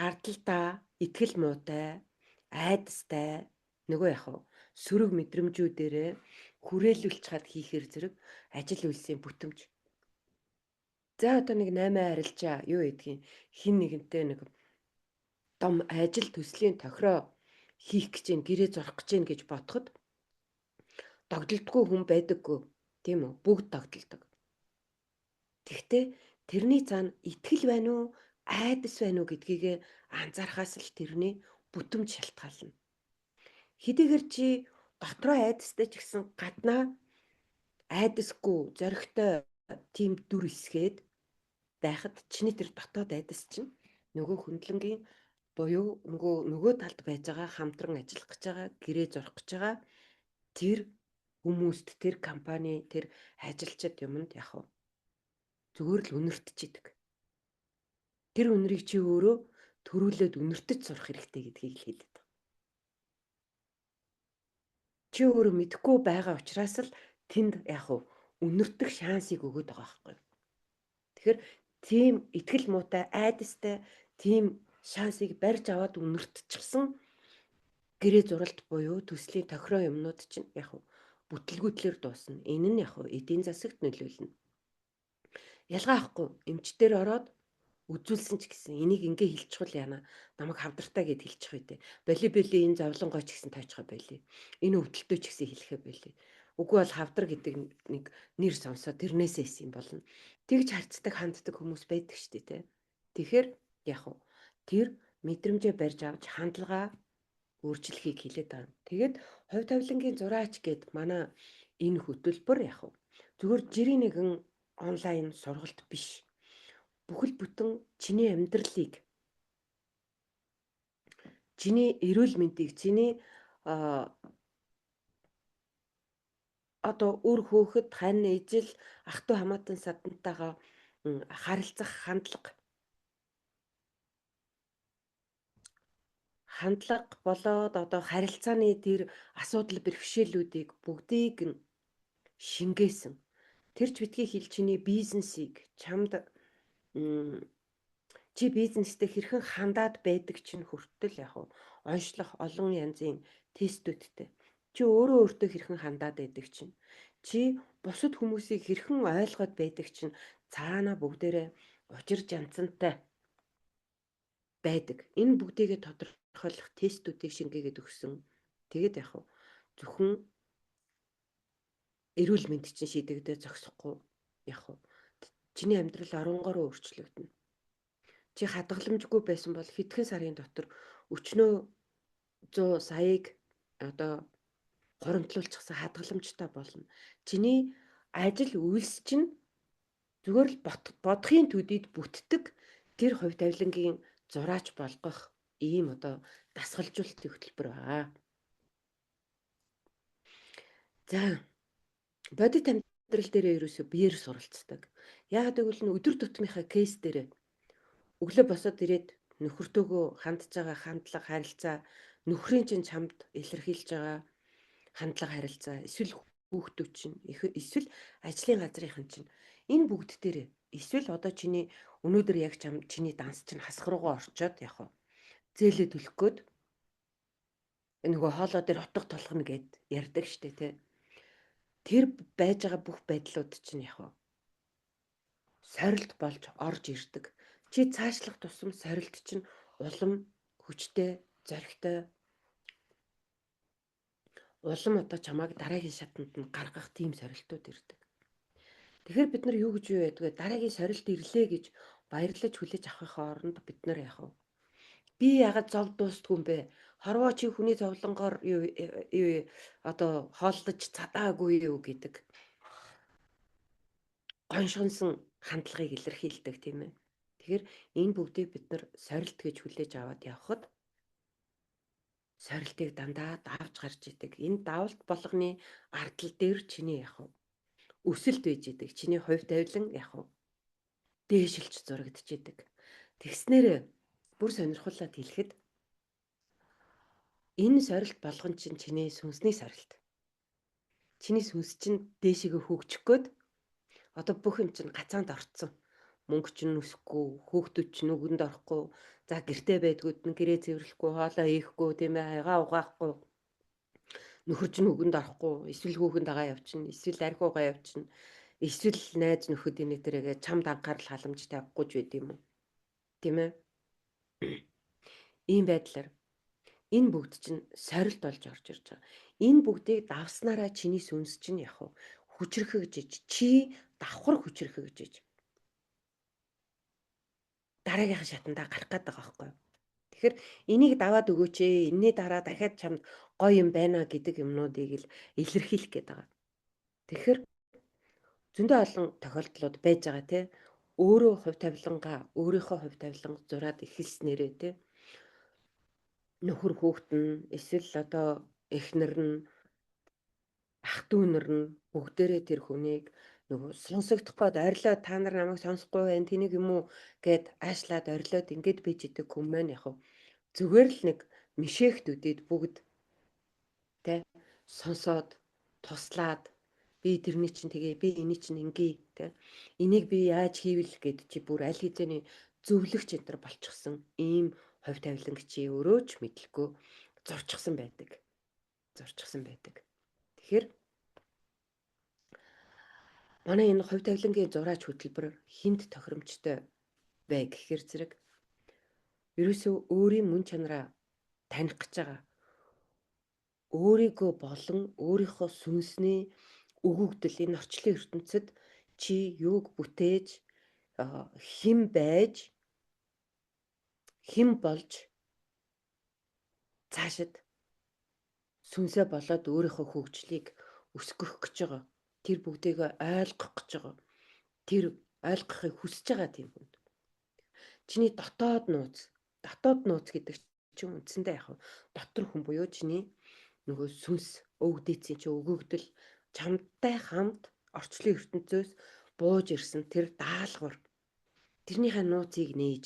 ардталтаа итгэл муутай, айдастай нөгөө яг сөрөг мэдрэмжүүдээрээ хүрээлүүлж чад хийхээр зэрэг ажил үйлсийн бүтэмж. За одоо нэг 8 арилжаа юу гэдгийг хин нэгэнтэй нэг том ажил төслийн тохироо хийх гэж гин гэрээ зурах гэж гин гэж бодоход догдолдгүй хүн байдаггүй тийм үү? Бүгд догдолдог. Тэгтээ тэрний цаана итгэл байна уу, айдас байна уу гэдгийг анзаархаас л тэрний бүтэмж шалтгаална. Хэдийгээр чи дотроо айдастай ч гэсэн гаднаа айдасгүй зоригтой тийм дүр эсгээд байхад чиний тэр дотоод айдас чинь нөгөө хөндлөнгийн буюу нөгөө талд байж байгаа хамтран ажиллах гэж байгаа, гэрээ зурах гэж байгаа тэр хүмүүст, тэр компани, тэр ажилчид юмд яг зүгээр л үнэртчихэдэг. Тэр үнэрийг чи өөрөө төрүүлээд үнэртэж сурах хэрэгтэй гэдгийг л хэлээд байгаа. Чи өөрөө мэдэхгүй байгаа учраас л тэнд яг үнэртэх шансыг өгөөд байгаа байхгүй. Тэгэхээр тийм итгэл муутай, айдастай тийм шансыг барьж аваад үнэртчихсэн гэрээ зуралт буюу төслийн тохироо юмнууд чинь яг бүтлгүүтлэр дуусна. Энэ нь яг эдийн засагт нөлөөлнө. Ялгаа авахгүй эмчтэр ороод үзүүлсэн ч гэсэн энийг ингээ хэлчихвэл яана намайг хавдартай гэд хэлчих үү те. Боли боли энэ зовлонгой ч гэсэн тойчхоо боли. Энэ өвдөлтөө ч гэсэн хэлэхэ боли. Үгүй бол хавдар гэдэг нэг нэр сонсоо тэрнээсээ исэн юм болно. Тэгж харцдаг ханддаг хүмүүс байдаг шүү дээ те. Тэгэхээр яг тэр мэдрэмжээ барьж авч хандлага өөрчлөхийг хэлээд байгаа. Тэгээд хувь тавилангийн зураач гэд манай энэ хөтөлбөр яг зүгээр жирийн нэгэн онлайн сургалт биш. Бүхэл бүтэн чиний амьдралыг, чиний эрүүл мэндийг, чиний одоо үр хөөхөд, хань ижил, ах トゥ хамаатан садантайгаа харилцах хандлага Хандлага болоод одоо харилцааны тэр асуудал бэрхшээлүүдийг бүгдийг нь шингээсэн. Тэр ч битгий хэл чиний бизнесийг чамд чи бизнестэй хэрхэн хандаад байдаг чинь хүртэл яг онцлох олон янзын тестүүдтэй. Чи өөрөө өөртөө хэрхэн хандаад байдаг чинь, чи бусад хүмүүсийг хэрхэн ойлгоод байдаг чинь цаана бүгдээрээ учир жанцантай байдаг. Энэ бүгдийгээ тодорхойлох тестүүдийг шингээгээд өгсөн. Тэгээд яг зөвхөн эрүүл мэнд чинь шийдэгдээ зогсохгүй яг чиний амьдрал оронгороо өөрчлөгдөнө. Чи хадгаламжгүй байсан бол хэдхэн сарын дотор өчнөө 100 саяыг одоо хуримтлуулчихсан хадгаламжтай болно. Чиний ажил үйлс чинь зүгээр л бодохын төдийд бүтдэг тэр хувь тавилангийн зураач болгох ийм одоо дасгалжуулалтын хөтөлбөр байгаа. За, бодит амьдрал дээрээ ерөөсөө биеэр суралцдаг. Яагаад гэвэл нь өдөр тутмынхаа кейс дээрээ өглөө босоод ирээд нөхөртөөгөө хандж байгаа хандлага харилцаа, нөхрийн чинь чамд илэрхийлж байгаа хандлага харилцаа, эсвэл хүүхдүүд чинь, эсвэл ажлын газрынхан чинь энэ бүгд дээрээ эсвэл одоо чиний өнөөдөр яг чам чиний данс чинь хасах руугаа орчоод яг хуу зээлээ төлөх гээд нөгөө хоолоо дээр отго толгоно гэд ярьдаг штэ тэ. Тэр байж байгаа бүх байдлууд чинь яг хуу сорилт болж орж ирдэг. Чи цаашлах тусам сорилт чинь улам хүчтэй, зоригтой, улам одоо чамайг дараагийн шатанд нь гаргах тийм сорилтууд ирдэг. Тэгэхээр бид нар юу гэж юу байдаг вэ? Дараагийн сорилт ирлээ гэж баярлаж хүлээж авахын оронд бид нар яах вэ? Би яагаад зов дуустгүй юм бэ? Хорвоо чи хүний зовлонгоор юу юу одоо хооллож цадаагүй юу гэдэг гоншгонсон хандлагыг илэрхийлдэг, тийм ээ. Тэгэхээр энэ бүгдийг бид нар сорилт гэж хүлээж аваад явхад сорилтыг дандаа давж гарч идэг. Энэ давалт болгоны ардл дээр чиний яг өсөлт байж идэг. Чиний хувь тавилан яг дээшилж зурагдж идэг. Тэгснээр бүр сонирхуулаад хэлэхэд энэ сорилт болгон чинь чиний сүнсний сорилт. Чиний сүнс чинь дээшээгээ хөгжих гээд одоо бүх юм чинь гацаанд орцсон. Мөнгө чинь өсөхгүй, хүүхдүүд чинь үгэнд орохгүй, за гэрте байдгууд нь гэрээ цэвэрлэхгүй, хоолоо хийхгүй, тийм ээ, хайгаа угаахгүй, нөхөр чинь үгэнд орохгүй, эсвэл хүүхэн дагаа явчихна, эсвэл архиугаа явчихна, эсвэл найз нөхөд инээ тэрээгээ чамд анхаарал халамж тавихгүй ч байд юм уу. Тийм ээ. Ийм байдлаар энэ бүгд чинь сорилт болж орж ирж байгаа. Энэ бүгдийг давснараа чиний сүнс чинь яг хүчрхэгжиж, чи давхар хүчрхэгжиж дараагийнхаа шатандаа гарах гээд байгаа байхгүй юу? Тэгэхээр энийг даваад өгөөч ээ, энэний дараа дахиад чамд гоё юм байна гэдэг юмнуудыг л илэрхийлэх гээд байгаа. Тэгэхээр зөндөө олон тохиолдлууд байж байгаа тий. Өөрөө хувь тавилангаа, өөрийнхөө хувь тавиланг зураад эхэлснээрээ тий. Нөхөр хүүхэд нь эсвэл одоо эхнэр нь ах дүү нар нь бүгдээрээ тэр хүнийг нөгөө сонсогдох гээд орилоо, та нар намайг сонсохгүй байна тэнийг юм уу гэд аашлаад орилоод ингээд бийж идэг хүн маань яг зүгээр л нэг мишэхт үдээд бүгд тэ сонсоод туслаад би тэрний чинь тэгээ би эний чинь ингээ тэ энийг би яаж хийвэл гэд чи бүр аль хэзээний зөвлөгч энэ төр болчихсон ийм хувь тавиланг чи өөрөө ч мэдлэхгүй зурчихсан байдаг. Зурчихсан байдаг. Тэгэхээр манай энэ хувь тавилангийн зураач хөтөлбөр хүнд тохиромжтой вэ гэхээр зэрэг ерөөсөө өөрийн мөн чанараа таних гэж байгаа. Өөрийгөө болон өөрийнхөө сүнсний өгөгдөл энэ орчлон ертөнцид чи юуг бүтээж, хэн байж, хэн болж цаашид сүнсээ болоод өөрийнхөө хөгжлийг өсгөх гэж байгаа. Тэр бүгдийг ойлгох гэж байгаа. Тэр ойлгохыг хүсэж байгаа тийм хүнд. Чиний дотоод нууц, дотоод нууц гэдэг чинь үндсэндээ яг дотор хүн буюу чиний нөгөө сүнс, өвгдээцийн чи өгөгдөл чамтай хамт орчлон ертөнцөөс бууж ирсэн тэр даалгавар. Тэрнийхээ нууцыг нээж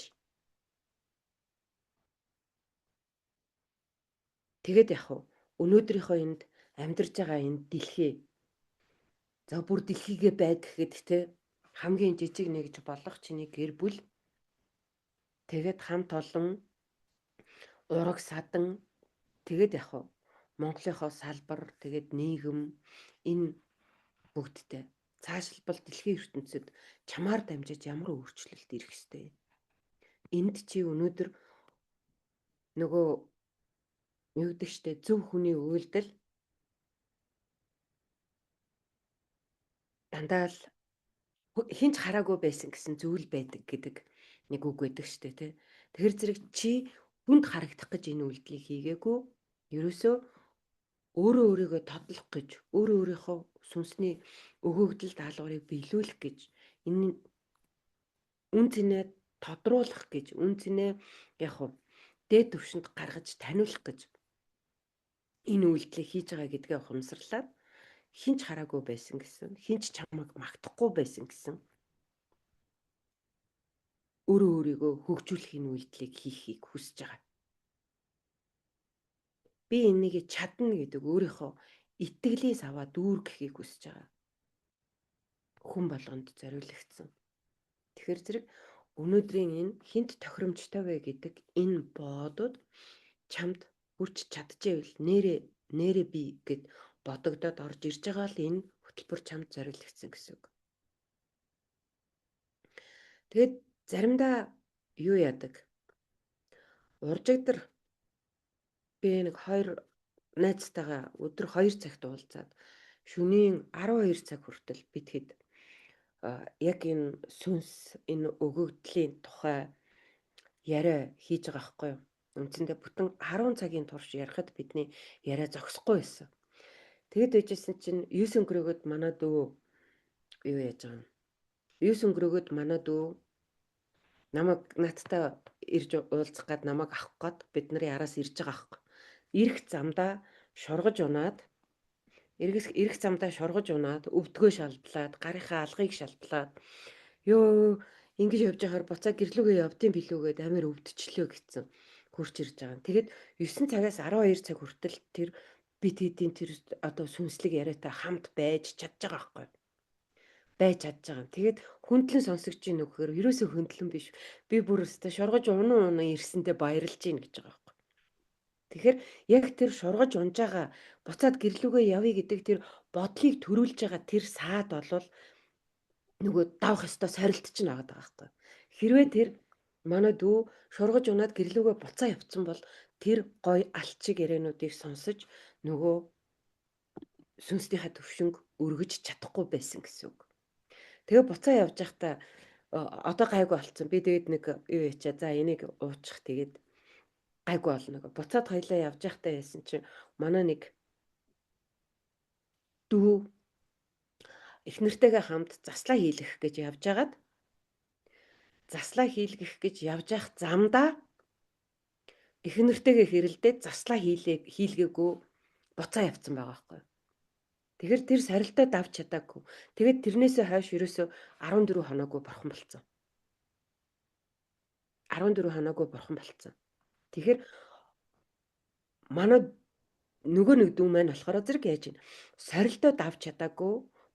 Тэгээд яг уу өнөөдрийнхөө энд амьдарч байгаа энэ дэлхий за бүр дэлхийгээ бай гэхэд те хамгийн жижиг нэгж болох чиний гэр бүл тэгээд хамт олон ураг садан тэгээд яг уу Монголынхоо салбар тэгээд нийгэм энэ бүгдтэй цаашилбал дэлхийн ертөнцид чамаар дамжиж ямар өөрчлөлт ирэх ёстой. Энд чи өнөөдөр нөгөө юу гэдэг штэ зөв хүний үйлдэл дандаа л хинч хараагүй байсан гэсэн зүйл байдаг гэдэг нэг үг байдаг штэ тий. Тэгэхээр зэрэг чи хүнд харагдах гэж энэ үйлдэлийг хийгээгүй. Ерөөсөө өөрөө өөрийгөө тодлох гэж, өөрөө өөрийнхөө сүнсний өгөгдөл даалгаврыг биелүүлэх гэж, энэ үн цэнэ тодруулах гэж, үн цэнэ яг хуу дээд түвшинд гаргаж таниулах гэж энэ үйлдэлийг хийж байгаа гэдгээ ухамсарлаад хинч хараагүй байсан гэсэн, хинч чамайг магтахгүй байсан гэсэн өөрөө өөрийгөө хөгжүүлэх энэ үйлдэлийг хийхийг хүсэж байгаа. Би энийг чадна гэдэг өөрийнхөө итгэлийг аваа дүүргэхийг хүсэж байгаа. Хүн болгонд зориулагдсан. Тэгэхээр зэрэг өнөөдрийн энэ хинт тохиромжтой вэ гэдэг энэ бодод чамд хүрч чадчихвэл нэрэ нэрэ би гэд бодогдоод орж ирж байгаа л энэ хөтөлбөр чамд зориулагдсан гэсэн үг. Тэгээд заримдаа юу яадаг? Уржигдар би нэг хоёр найзтайгаа өдөр 2 цагт уулзаад шөнийн 12 цаг хүртэл бид хэд яг энэ сүнс энэ өгөгдлийн тухай яриа хийж байгаа байхгүй юу? Үндсэндээ бүтэн 10 цагийн турш ярихад бидний яриа зогсохгүй байсан. Тэгэд байжсэн чинь 9 өнгөрөөгд манай дүү юу яаж байгаа юм? 9 өнгөрөөгд манай дүү намайг надтай ирж уулзах гад намайг авах гад бид нарын араас ирж байгаа байхгүй. Ирэх замдаа шоргож унаад ирэх замдаа шоргож унаад өвдгөө шалдлаад гарынхаа алгыг шалдлаад ёо ингэж явж байхаар буцаа гэрлүүгээ явдсан билүү гэд амар өвдчлөө гэсэн хурч ирж байгаа. Тэгэд 9 цагаас 12 цаг хүртэл тэр бид хэдийн тэр одоо сүнслэг яриатай хамт байж чадж байгаа байхгүй. Байж чадж байгаа. Тэгээд хүндлэн сонсогч ийн үгээр ерөөсөө хөндлөн биш. Би бүр өстө шоргож унан унан ирсэндээ баярлж гин гэж байгаа байхгүй. Тэгэхээр яг тэр шоргож унж байгаа буцаад гэрлүүгээ явъя гэдэг тэр бодлыг төрүүлж байгаа тэр саад болвол нөгөө давах ёстой сорилт чинь байгаа байхгүй. Хэрвээ тэр манай дүү шоргож унаад гэрлүүгээ буцаа явцсан бол тэр гой алчиг яриануудыг сонсож нөгөө сүнснийхээ төвшинг өргөж чадахгүй байсан гэсэн үг. Тэгээ буцаа явж байхдаа одоо гайгүй болцсон. Би тэгээд нэг юу ячаа за энийг уучих тэгээд гайгүй болно гэх. Буцаад хоёлаа явж байхдаа яасан чинь манай нэг дүү их нэртэйгээ хамт заслаа хийлгэх гэж явж байгаад заслаа хийлгэх гэж явж явах замдаа их нэртэйгээ хэрэлдээд заслаа хийлгээгүй буцаа явцсан байгаа байхгүй. Тэгэхээр тэр сорилтоо давж чадаагүй. Тэгээд тэрнээсээ хойш ерөөсөө 14 хоноогүй бурхан болцсон. 14 хоноогүй бурхан болцсон. Тэгэхээр манай нөгөө нэг дүү маань болохоор зэрэг яаж юм сорилтоо давж чадаагүй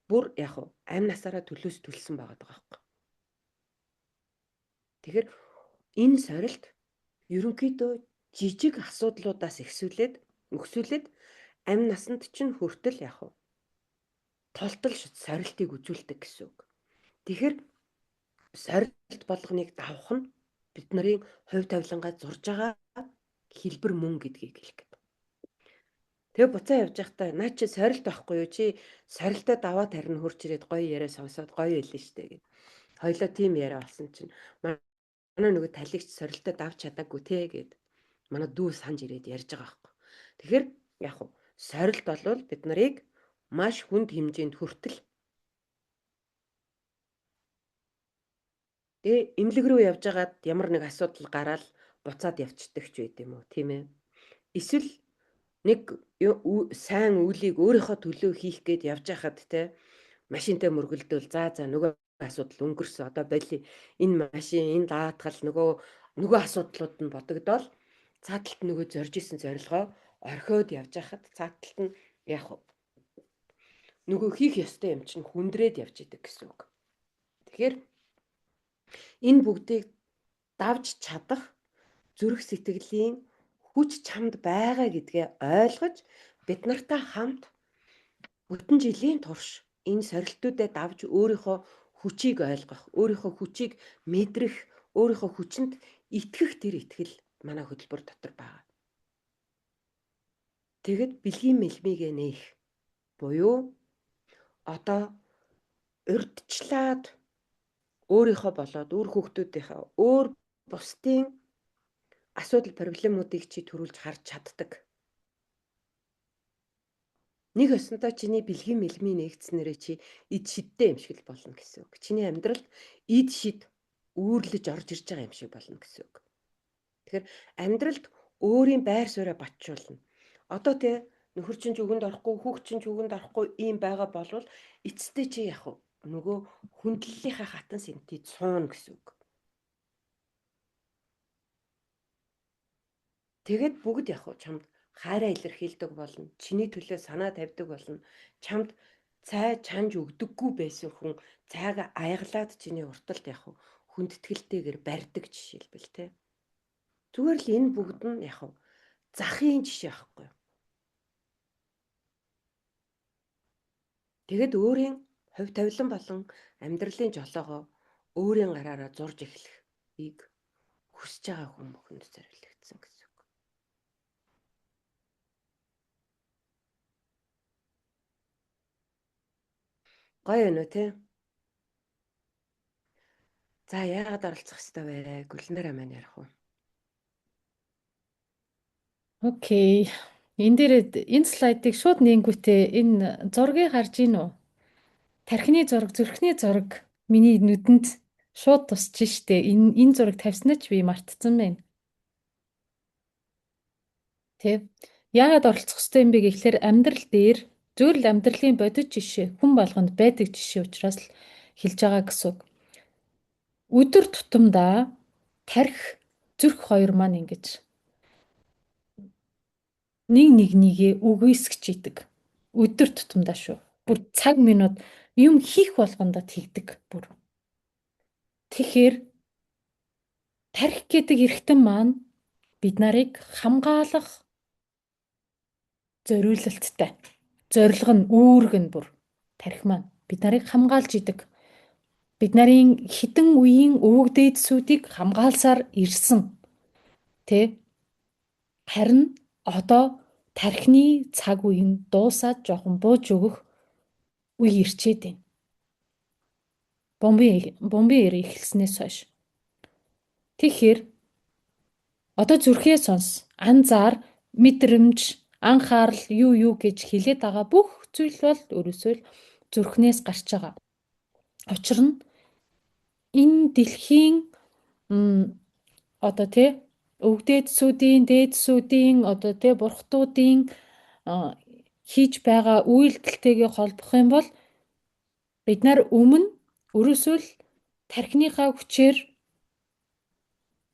бүр яг уу амь насаараа төлөөс төлсөн байгаа даа байхгүй. Тэгэхээр энэ сорилт ерөнхийдөө жижиг асуудлуудаас ихсүүлээд өксүүлээд амь насанд чинь хүртэл яг уу тултал сорилтыг үзүүлдэг гэсэн үг. Тэгэхээр сорилт болгоныг давах нь бид нарын хувь тавилангаа зурж байгаа хэлбэр мөн гэдгийг хэлэх гээд. Тэгээ буцаа явж байхдаа наа чи сорилт байхгүй юу чи сорилтоо даваад харин хурж ирээд гоё яриа сонсоод гоё байлээ штэ гэд. Хоёлоо тийм яриа болсон чинь манай нөгөө талигч сорилтоо давж чадаагүй те гэд. Манай дүү санаж ирээд ярьж байгаа байхгүй. Тэгэхээр яг хуу сорилт болвол бид нарыг маш хүнд хэмжээнд хүртэл тэгээ эмнэлэг рүү явж байгаад ямар нэг асуудал гараал буцаад явцдаг ч байд юм уу тийм ээ. Эсвэл нэг сайн үйлийг өөрийнхөө төлөө хийх гээд явж байхад те машинтай мөргөлдөөл за за нөгөө асуудал өнгөрсөн одоо боли энэ машин энэ даатгал нөгөө асуудлууд нь бодогдоол цааталт нөгөө зорж исэн зорилгоо орхиод явж хахад цааталт нь яг нөгөө хийх ёстой юм чинь хүндрээд явж идэг гэсэн үг. Тэгэхээр энэ бүгдийг давж чадах зүрх сэтгэлийн хүч чамд байгаа гэдгээ ойлгож бид нартай хамт бүтэн жилийн турш энэ сорилтуудаа давж өөрийнхөө хүчийг ойлгох, өөрийнхөө хүчийг мэдрэх, өөрийнхөө хүчинд итгэх тэр итгэл манай хөтөлбөр дотор байгаа. Тэгэд бэлгийн мэлмигээ нээх буюу одоо урьдчилаад өөрийнхөө болоод үр хүүхдүүдийнхээ өөр бусдын асуудал проблемуудыг чи төрүүлж харж чаддаг. Нэг өсөндөө чиний бэлгийн мэлмийн нэгдснээрээ чи эд шидтэй юм шиг л болно гэсэн үг. Чиний амьдралд эд шид үүрлэж орж ирж байгаа юм шиг болно гэсэн үг. Тэгэхээр амьдралд өөрийн байр сууриа батжуулна. Одоо те нөхөр чинь зүгэнд орохгүй, хүүхд чинь зүгэнд орохгүй ийм байгаа болвол эцэстээ чи яах вэ? Нөгөө хүндлэлийнхаа хатан сэнтий цууна гэсэн үг. Тэгэд бүгд яах вэ? Чамд хайраа илэрхийлдэг болно. Чиний төлөө санаа тавьдаг болно. Чамд цай чанж өгдөггүй байсан хүн цайгаа аяглаад чиний урталт яах вэ? Хүндэтгэлтэйгээр барьдаг жишээлбэл те. Зүгээр л энэ бүгд нь яах вэ? Захын жишээ байхгүй юу? Тэгэд өөрийн хувь тавилан болон амьдралын жолоогоо өөрийн гараараа зурж эхлэхийг хүсэж байгаа хүн бүхэнд зориулагдсан гэсэн үг. Гоё юм уу те? За яагаад оролцох ёстой вэ? Гүлнэрээ маань ярих уу? Окей. Энэ дээр энэ слайдыг шууд нээнгүүтээ энэ зургийг харж гин үү? Тархины зураг, зүрхний зураг миний нүдэнд шууд тусч штэ. Энэ зураг тавьснаа ч би мартцсан байна. Тэ. Яагаад оролцох ёстой юм бэ гэхлээр амьдрал дээр зүгээр л амьдралын бодит жишээ, хүн болгонд байдаг жишээ учраас л хэлж байгаа гэсэн үг. Өдөр тутамдаа тархи, зүрх хоёр маань ингэж нэг нэгнийгээ үгүйсгэж идэг. Өдөр тутамдаа шүү. Бүр цаг минут юм хийх болгондоо тэгдэг бүр. Тэгэхээр тархи гэдэг эрхтэн маань бид нарыг хамгаалах зориулалттай. Зорилго нь, үүрэг нь бүр тархи маань бид нарыг хамгаалж идэг. Бид нарын хідэн үеийн өвөг дээдсүүдийг хамгаалсаар ирсэн. Тэ? Харин одоо тархины цаг үе нь дуусаад жоохон бууж өгөх үе ирчээд байна. Бомбын эрэ эхэлснээс хойш. Тэгэхээр одоо зүрхээ сонс, анзаар, мэдрэмж, анхаарал юу юу гэж хэлээд байгаа бүх зүйл бол ерөөсөө л зүрхнээс гарч байгаа. Учир нь энэ дэлхийн одоо тий өвөг дээдсүүдийн, дээдсүүдийн одоо тий бурхтуудын хийж байгаа үйлдэлтэйгээ холбох юм бол бид нар өмнө өрөөсөө л тархиныхаа хүчээр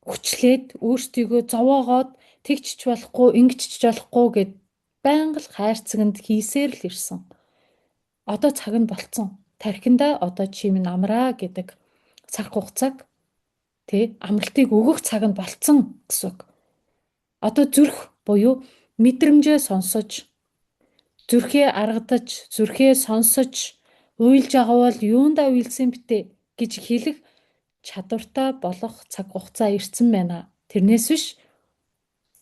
хүчлээд өөрсдийгөө зовоогоод тэгчч болохгүй, ингэчч болохгүй гэд байнга л хайрцагт хийсээр л ирсэн. Одоо цаг нь болцсон. Тархиндаа одоо чи минь амраа гэдэг цаг хугацааг тий амралтыг өгөх цаг нь болцсон гэсэн үг. Одоо зүрх буюу мэдрэмжээ сонсож, зүрхээ аргадаж, зүрхээ сонсож уйлж байгаа бол юундаа уйлсан битээ гэж хэлэх чадвартай болох цаг хугацаа ирсэн байна. Тэрнээс биш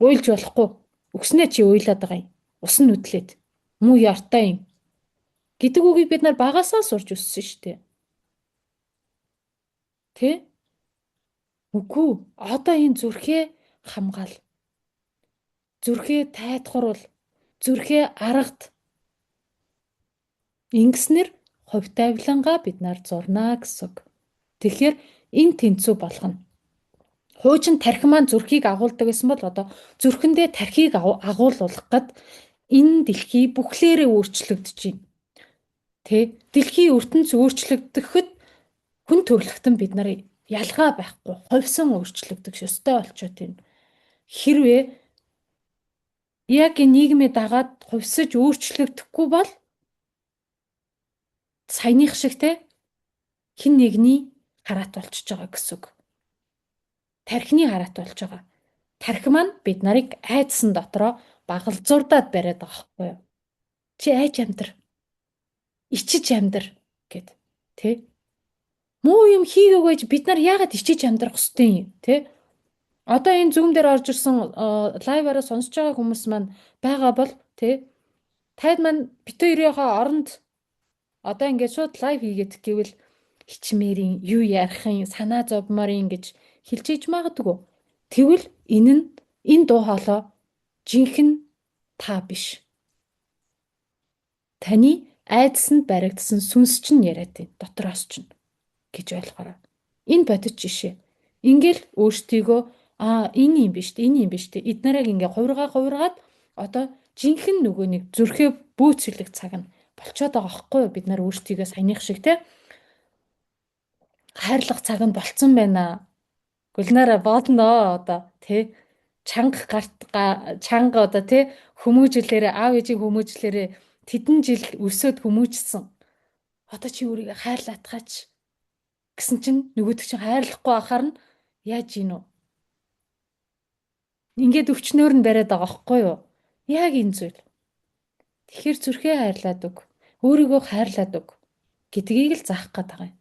уйлж болохгүй. Өгснөө чи уйлаад байгаа юм. Ус нь нүдлээд. Муу яртай юм гэдэг үгийг бид нар багасаа сурч өссөн шүү дээ. Тэ? Үгүй. Одоо энэ зүрхээ хамгаал. Зүрхээ тайтгаруул. Зүрхээ аргад. Ингэснээр хувь тавилангаа бид нар зурнаа гэсэн үг. Тэгэхээр энэ тэнцүү болгоно. Хуучин тархи маань зүрхийг агуулдаг гэсэн бол одоо зүрхэндээ тархийг агуулуулах гээд энэ дэлхий бүхлээрээ өөрчлөгдөж байна. Тэ? Дэлхийн ертөнц өөрчлөгдөөхөд хүн төрөлхтөн бид нар ялгаа байхгүй, ховсон өөрчлөгдөх ёстой болчиход байна. Хэрвээ Яг энэ нийгмээ дагаад хувьсаж өөрчлөгдөхгүй бол саяных шиг те хин нэгний хараат болчихж байгаа гэсэн үг. Тархины хараат болж байгаа. Тархи маань бид нарыг айдсан дотроо багалзуурдаад бариад байгаа байхгүй юу? Чи айж амьдр. Ичиж амьдр гэд тэ. Муу юм хийгээгүй байж бид нар яагаад ичиж амьдрах ёстой юм тэ? Одоо энэ Zoom дээр орж ирсэн live-аараа сонсож байгаа хүмүүс маань байгаа бол тэ таад маань бит хоёрынхоо оронд одоо ингээд шууд live хийгээд гэвэл хичмээрийн юу ярих юм санаа зовморын гэж хэлж иж магадгүй. Тэгвэл энэ нь энэ дуу хоолой жинхэнэ та биш. Таны айдсанд баригдсан сүнс чинь яриад байна. Дотроос чинь гэж ойлгоорой. Энэ бодит жишээ. Ингээл өөрсдийгөө энэ юм биш, энэ юм биш. Эднэрийг ингээ хувиргаад одоо жинхэнэ нөгөө нэг зүрхээ бөөцөлөх цаг нь болчоод байгаа байхгүй юу? Бид нар өөрсдийгөө саяных шиг те хайрлах цаг нь болцсон байна. Гүлнараа бодноо одоо тий чанга гарт чанга одоо тий хүмүүжлээрээ аав ээжийн хүмүүжлээрээ тэдэн жил өсөөд хүмүүжсэн. Одоо чи өөрийгөө хайрлаатгаач гэсэн чинь нөгөөдөг чинь хайрлахгүй байхаар нь яаж ийн үү? Ингээд өвчнөөр нь бариад байгаа байхгүй юу? Яг энэ зүйл. Тэгэхээр зүрхээ хайрлаад өг. Өөрийгөө хайрлаад өг гэдгийг л заах гээд байгаа юм.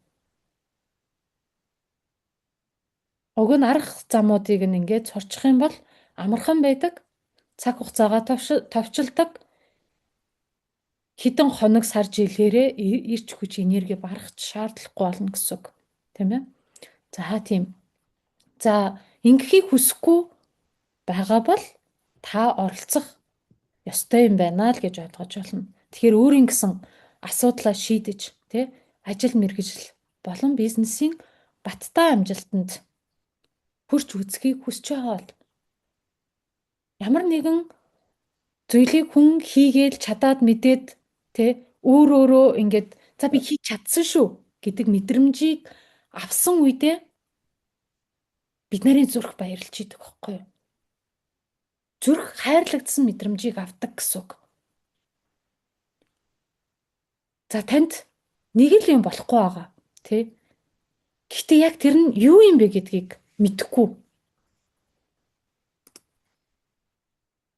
Уг нь арга замуудыг нь ингээд сурчих юм бол амархан байдаг. Цаг хугацаагаа товчилдог. Хэдэн хоног сар жилээрээ ирч хүч энерги барах шаардлагагүй болно гэсэн үг. Тийм ээ? За тийм. За ингэхийг хүсэхгүй байгаа бол та оролцох ёстой юм байна л гэж ойлгож байна. Тэгэхээр өөрийн гэсэн асуудлаа шийдэж, тий, ажил мэргэжил болон бизнесийн баттай амжилтанд хүрч үзхийг хүсэж байгаа бол ямар нэгэн зүйлийг хүн хийгээл чадаад мэдээд тий өөр өөрөө ингээд за би хийж чадсан шүү гэдэг мэдрэмжийг авсан үедээ бид нарын зүрх баярлж идэг байхгүй юу? Зүрх хайрлагдсан мэдрэмжийг авдаг гэсэн үг. За танд нэг л юм болохгүй байгаа тий. Гэхдээ яг тэр нь юу юм бэ гэдгийг мэдэхгүй.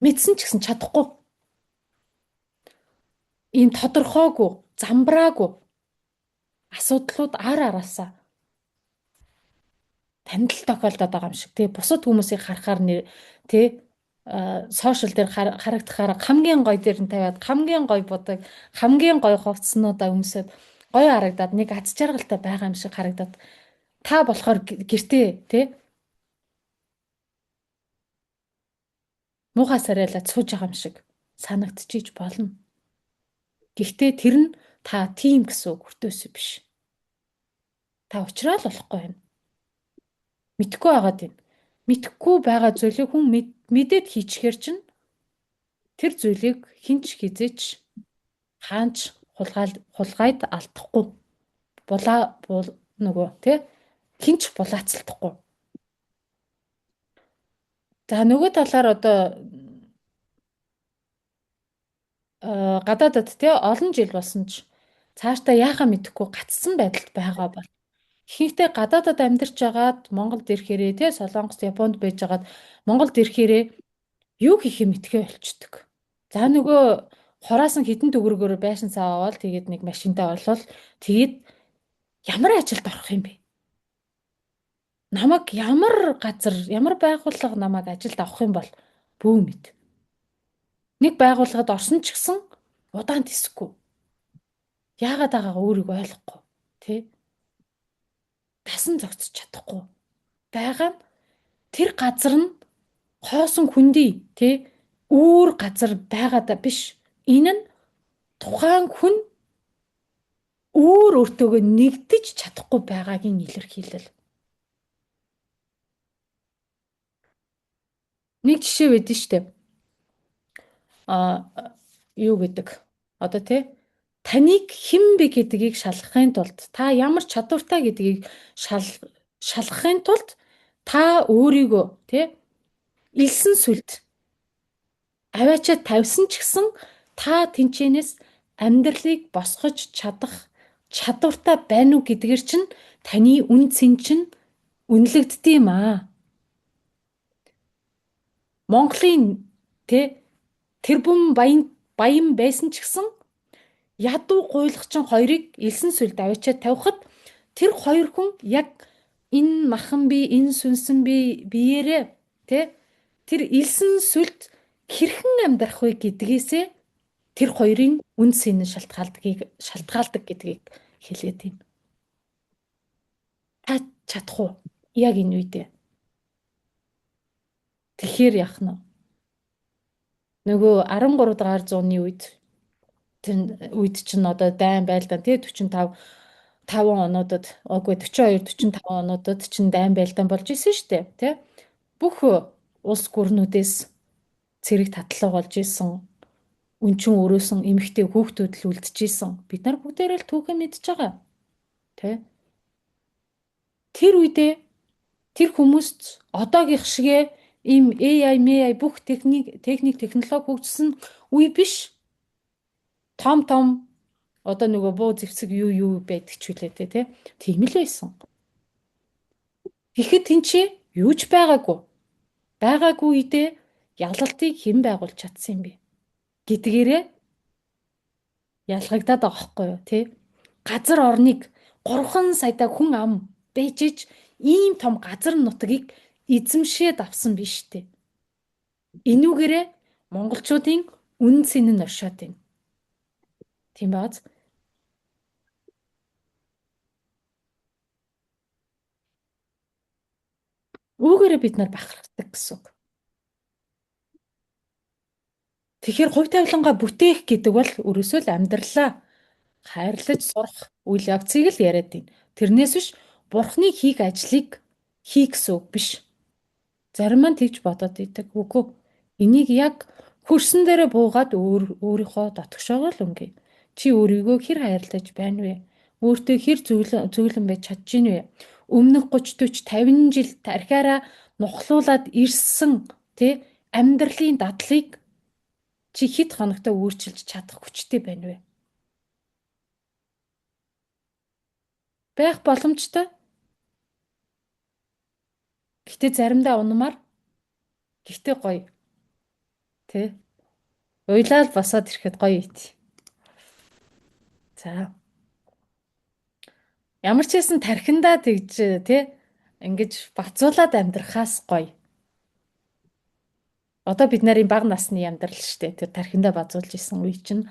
Мэдсэн ч гэсэн чадахгүй. Ийм тодорхойгүй, замбраагүй асуудлууд ар араасаа танд л тохиолдоод байгаа юм шиг тий. Бусад хүмүүсийг харахаар тий сошиал дээр харагдахаар хамгийн гоё дээр нь тавиад хамгийн гоё будаг, хамгийн гоё хувцснуудаа өмсөд гоё харагдаад нэг аз жаргалтай байгаа юм шиг харагдаад та болохоор гэртээ тий муухай сарайлаад сууж байгаа юм шиг санагдчихийж болно. Гэхдээ тэр нь та тийм гэсэн үг өртөөсөө биш. Та уучраа л болохгүй байна. Мэдхгүй байгаад байна. Мэдхгүй байгаа зүйлийг хүн мэдээд хийчихээр чинь тэр зүйлийг хинч хизээч хаанч хулгайд алдахгүй. Булаа нөгөө тий хинч булаацалдахгүй. За нөгөө талаар одоо гадаадад тий олон жил болсон ч цаашдаа яахаа мэдэхгүй гацсан байдалд байгаа бол ихэнхдээ гадаадад амьдарч байгаад Монголд ирэхээрээ тий Солонгост, Японд байж байгаад Монголд ирэхээрээ юу хийхээ мэдэхээ болчдөг. За нөгөө хураасан хэдэн төгрөгөөр байшин цаа аваад тэгээд нэг машинтаа орлол тэгээд ямар ажилд орох юм бэ? Намайг ямар газар, ямар байгууллага намайг ажилд авах юм бол бүү мэд. Нэг байгууллагад орсон ч гэсэн удаан тэсэхгүй. Яагаад байгаагаа өөрийгөө ойлгохгүй, тий? Тасан зогсож чадахгүй. Байгаа нь тэр газар нь хоосон хүндий, тий? Өөр газар байгаадаа биш. Энэ нь тухайн хүн өөр өөртөөгөө нэгдэж чадахгүй байгаагийн илэрхийлэл. Нэг жишээ байдэн штэ. Юу гэдэг? Одоо тий таныг хэн бэ гэдгийг шалгахын тулд та ямар чадвартай гэдгийг шалгахын тулд та өөрийгөө тий элсэн сүлд Аваачаад тавьсан ч гэсэн та тэнчэнээс амьдралыг босгож чадах чадвартай байна уу гэдгээр чинь таны үн цэн чинь үнэлэгддэг юм аа. Монголын тэ тэрбум баян байсан ч гэсэн ядуу гуйлагчин хоёрыг элсэн сүлд аваачаад тавихад тэр хоёр хүн яг энэ махан би, энэ сүнсэн би биеэрээ тэ тэр элсэн сүлд хэрхэн амьдрах вэ гэдгээсээ тэр хоёрын үн цэн нь шалтгаалдаг гэдгийг хэлээд байна. Та чадах уу? Яг энэ үедээ. Тэгэхээр яах нь вэ? Нөгөө 13 дугаар зууны үед тэр үед чинь одоо дайн байлдаан тий 45 5 онуудад үгүй 42 45 онуудад чинь дайн байлдаан болж исэн шүү дээ тий. Бүх улс гүрнүүдээс цэрэг татлага болж исэн. Өнчин өрөөсөн эмэгтэй хүүхдүүд л үлдчихсэн. Бид нар бүгдээрээ л түүхэн мэдж байгаа. Тэ? Тэр үедээ тэр хүмүүст одоогийнх шигэ ийм AI, MAI бүх техник, технологи хөгжсөн үе биш. Том том одоо нөгөө буу зэвсэг юу байдаг ч үлээ тэ. Тийм л байсан. Тэгэхэд тэнцээ юу ч байгаагүй. Байгаагүй үедээ ялалтыг хэн байгуулж чадсан юм бэ гэдгээрээ ялгагдаад байгаа байхгүй юу тий. Газар орныг 3 саяда хүн ам байж ич ийм том газар нутгийг эзэмшээд авсан биш үү? Энүүгээрээ монголчуудын үн цэн нь оршоод байна. Тийм бааз. Үүгээрээ бид нар бахархдаг гэсэн үг. Тэгэхээр хувь тавилангаа бүтээх гэдэг бол өрөөсөө л амьдралаа хайрлаж сурах үйл явцыг л яриад байна. Тэрнээс биш бурхны хийх ажлыг хий гэсэн үг биш. Зарим маань тэгж бодоод идэг. Үгүй. Энийг яг хөрсөн дээрээ буугаад өөрийнхөө дотгошоогоо л өнгөе. Чи өөрийгөө хэр хайрлаж байна вэ? Өөртөө хэр зөвлөн байж чадж гин вэ? Өмнөх 30 40 50 жил тархиараа нухлуулад ирсэн тий амьдралын дадлыг чи хэд хоногтой өөрчилж чадах хүчтэй байна вэ? Байх боломжтой. Гэтэ заримдаа унмаар. Гэтэ гоё. Тэ? Уйлаал босоод ирэхэд гоё ит. За. Ямар ч байсан тархиндаа тэгж тэ ингэж бацуулаад амьдрахаас гоё. Одоо бид нарын бага насны амьдрал шүү дээ. Тэр тархиндаа базуулж исэн үе чинь.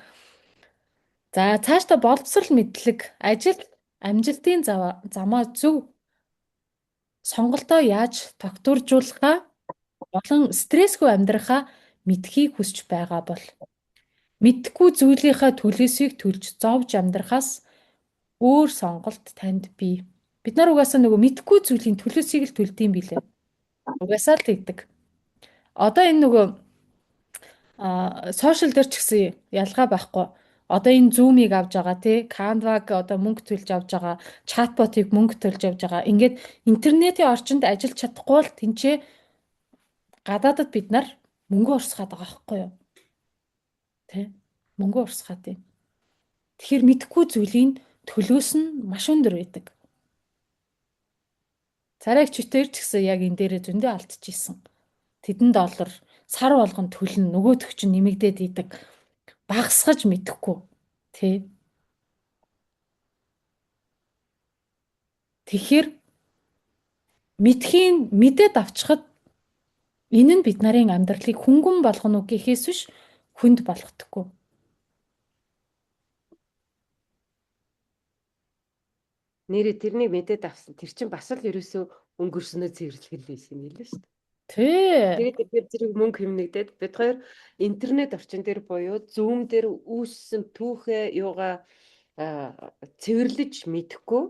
За цаашдаа боловсрал мэдлэг, ажил, амжилтын замаа зөв сонголтоо яаж тогтворжуулахаа болон стрессгүй амьдрахаа мэдхийг хүсэж байгаа бол мэдхгүй зүйлийнхаа төлөөсийг төлж зовж амьдрахаас өөр сонголт танд бий. Бид нар угаасаа нөгөө мэдхгүй зүйлийн төлөөсийг л төлдөг юм билээ. Угаасаа л тэгдэг. Одоо энэ нөгөө сошиал дээр ч гэсэн ялгаа байхгүй. Одоо энэ Zoom-ыг авж байгаа тий, Canva-г одоо мөнгө төлж авж байгаа, чатботыг мөнгө төлж авж байгаа. Ингээд интернетийн орчинд ажиллаж чадахгүй бол тэнцээ гадаадад бид нар мөнгө урсгаад байгаа байхгүй юу? Тэ? Мөнгө урсгаад байна. Тэгэхээр мэдхгүй зүйлийн төлөөс нь маш өндөр байдаг. Царайг читэр ч гэсэн яг энэ дээрээ зөндөө алдчихсан. Тэдэн доллар сар болгон төлнө, нөгөөх чинь нэмэгдээд идэг. Багасгаж мэдэхгүй тий. Тэгэхээр мэдхийн мэдээд авчихад энэ нь бид нарын амьдралыг хөнгөн болгоно уу гэхээс биш хүнд болгохдоггүй. Нэрээ тэрнийг мэдээд авсан. Тэр чинь бас л ерөөсөө өнгөрснөө цэвэрлэх байсан юм лээ шүү дээ. Тий. Тэгээд тэгэхээр зэрэг мөнгө хэмнэгдээд бид хоёр интернет орчин дээр буюу Zoom дээр үүссэн түүхээ юугаа цэвэрлэж мэдэхгүй.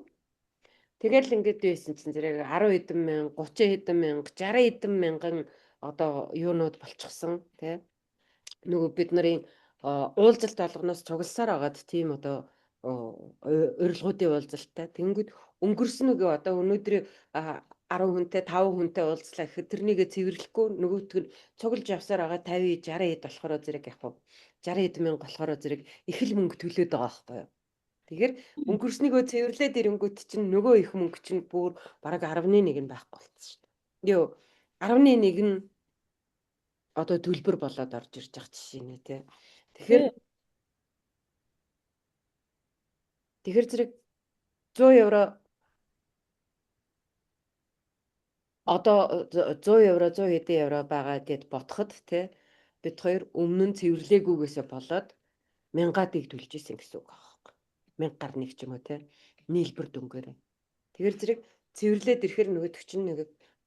Тэгэл ингээд байсан чинь зэрэг 10 хэдэн мянга, 30 хэдэн мянга, 60 хэдэн мянган одоо юунууд болчихсон тий. Нөгөө бид нарын уулзалт болгоноос цугласаар агаад тийм одоо урилгуудын уулзалттай. Тэнгүүд өнгөрсөн үгээ одоо өнөөдөр 10 хүнтэй 5 хүнтэй уулзлаа гэхэд тэрнийгээ цэвэрлэхгүй нөгөөтг нь цуглаж явсаар байгаа 50 60 хэд болохоор зэрэг яг 60 хэд мянга болохоор зэрэг их л мөнгө төлөөд байгаа байхгүй юу. Тэгэхээр өнгөрснийгөө цэвэрлээд ирэнгүүт чинь нөгөө их мөнгө чинь бүр бараг 11 нь байхгүй болчихсон шүү дээ. Йоо 11 нь одоо төлбөр болоод орж ирж байгаа жишээ нэ тий. Тэгэхээр тэгэхээр зэрэг 100 евро одоо 100 евро 100 хэдэн евро байгаа гэд бодоход тий бид хоёр өмнө нь цэвэрлээгүйгээсээ болоод мянгаадыг төлж исэн гэсэн үг аахгүй. 1000 гар нэг ч юм уу тий нийлбэр дүнгээр. Тэгэхээр зэрэг цэвэрлээд ирэхээр нөгөөдөг чинь нэг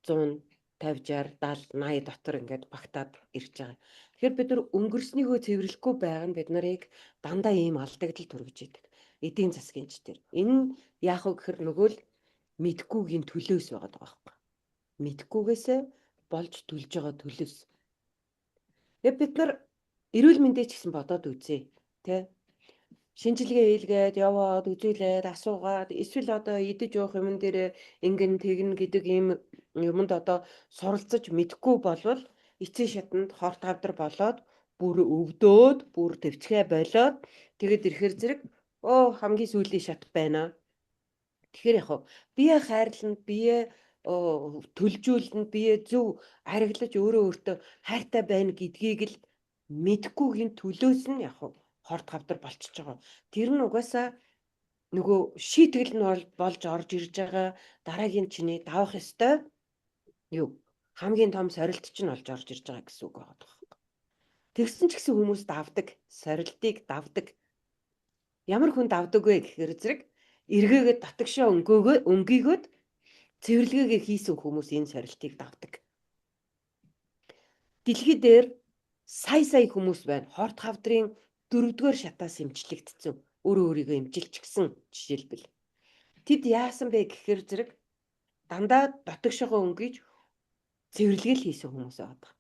150 60 70 80 дотор ингээд багтаад ирж байгаа. Тэгэхээр бид нар өнгөрснийгөө цэвэрлэхгүй байгаа нь бид нарыг дандаа ийм алдагдал төрөж идэг. Эдийн засгийн ч тэр. Энэ нь яах вэ гэхээр нөгөө л мэдхгүйгийн төлөөс байгаа даа байхгүй. Мэдхгүйгээсээ болж төлж байгаа төлөөс. Тэгээ бид нар эрүүл мэндээ ч гэсэн бодоод үзье. Тэ? Шинжилгээ хийлгээд яваад үзүүлээд асуугаад эсвэл одоо идэж уух юмн дээр ингэн тэгнэ гэдэг ийм юмд одоо суралцаж мэдэхгүй болвол эцсийн шатанд хорт хавдар болоод бүр өвдөөд бүр төвчхээ болоод тэгээд ирэхэр зэрэг хамгийн сүүлийн шат байна. Тэгэхээр яг бие хайрлана, бие төлжүүлнэ, бие зөв ариглаж өөрөө өөртөө хайртай байна гэдгийг л мэдэхгүйгийн төлөөс нь яг хорт хавдар болчихж байгаа. Тэр нь угаасаа нөгөө шийтгэл нь болж орж ирж байгаа дараагийн чиний давах ёстой юу хамгийн том сорилт чинь болж орж ирж байгаа гэсэн үг байгаа байхгүй. Тэгсэн ч гэсэн хүмүүс давдаг, сорилтыг давдаг. Ямар хүн давдаг вэ гэхээр зэрэг эргээгээд татагшаа өнгийгөөд цэвэрлэгээгээ хийсэн хүмүүс энэ сорилтыг давдаг. Дэлхий дээр сая сая хүмүүс байна. Хорт хавдрын 4-р шатаас эмчлэгдсэн. Өөрөө өөрийгөө эмчилчихсэн жишээлбэл. Тэд яасан бэ гэхээр зэрэг дандаа дотогшоогоо өнгөж цэвэрлэгээ л хийсэн хүмүүс байгаа.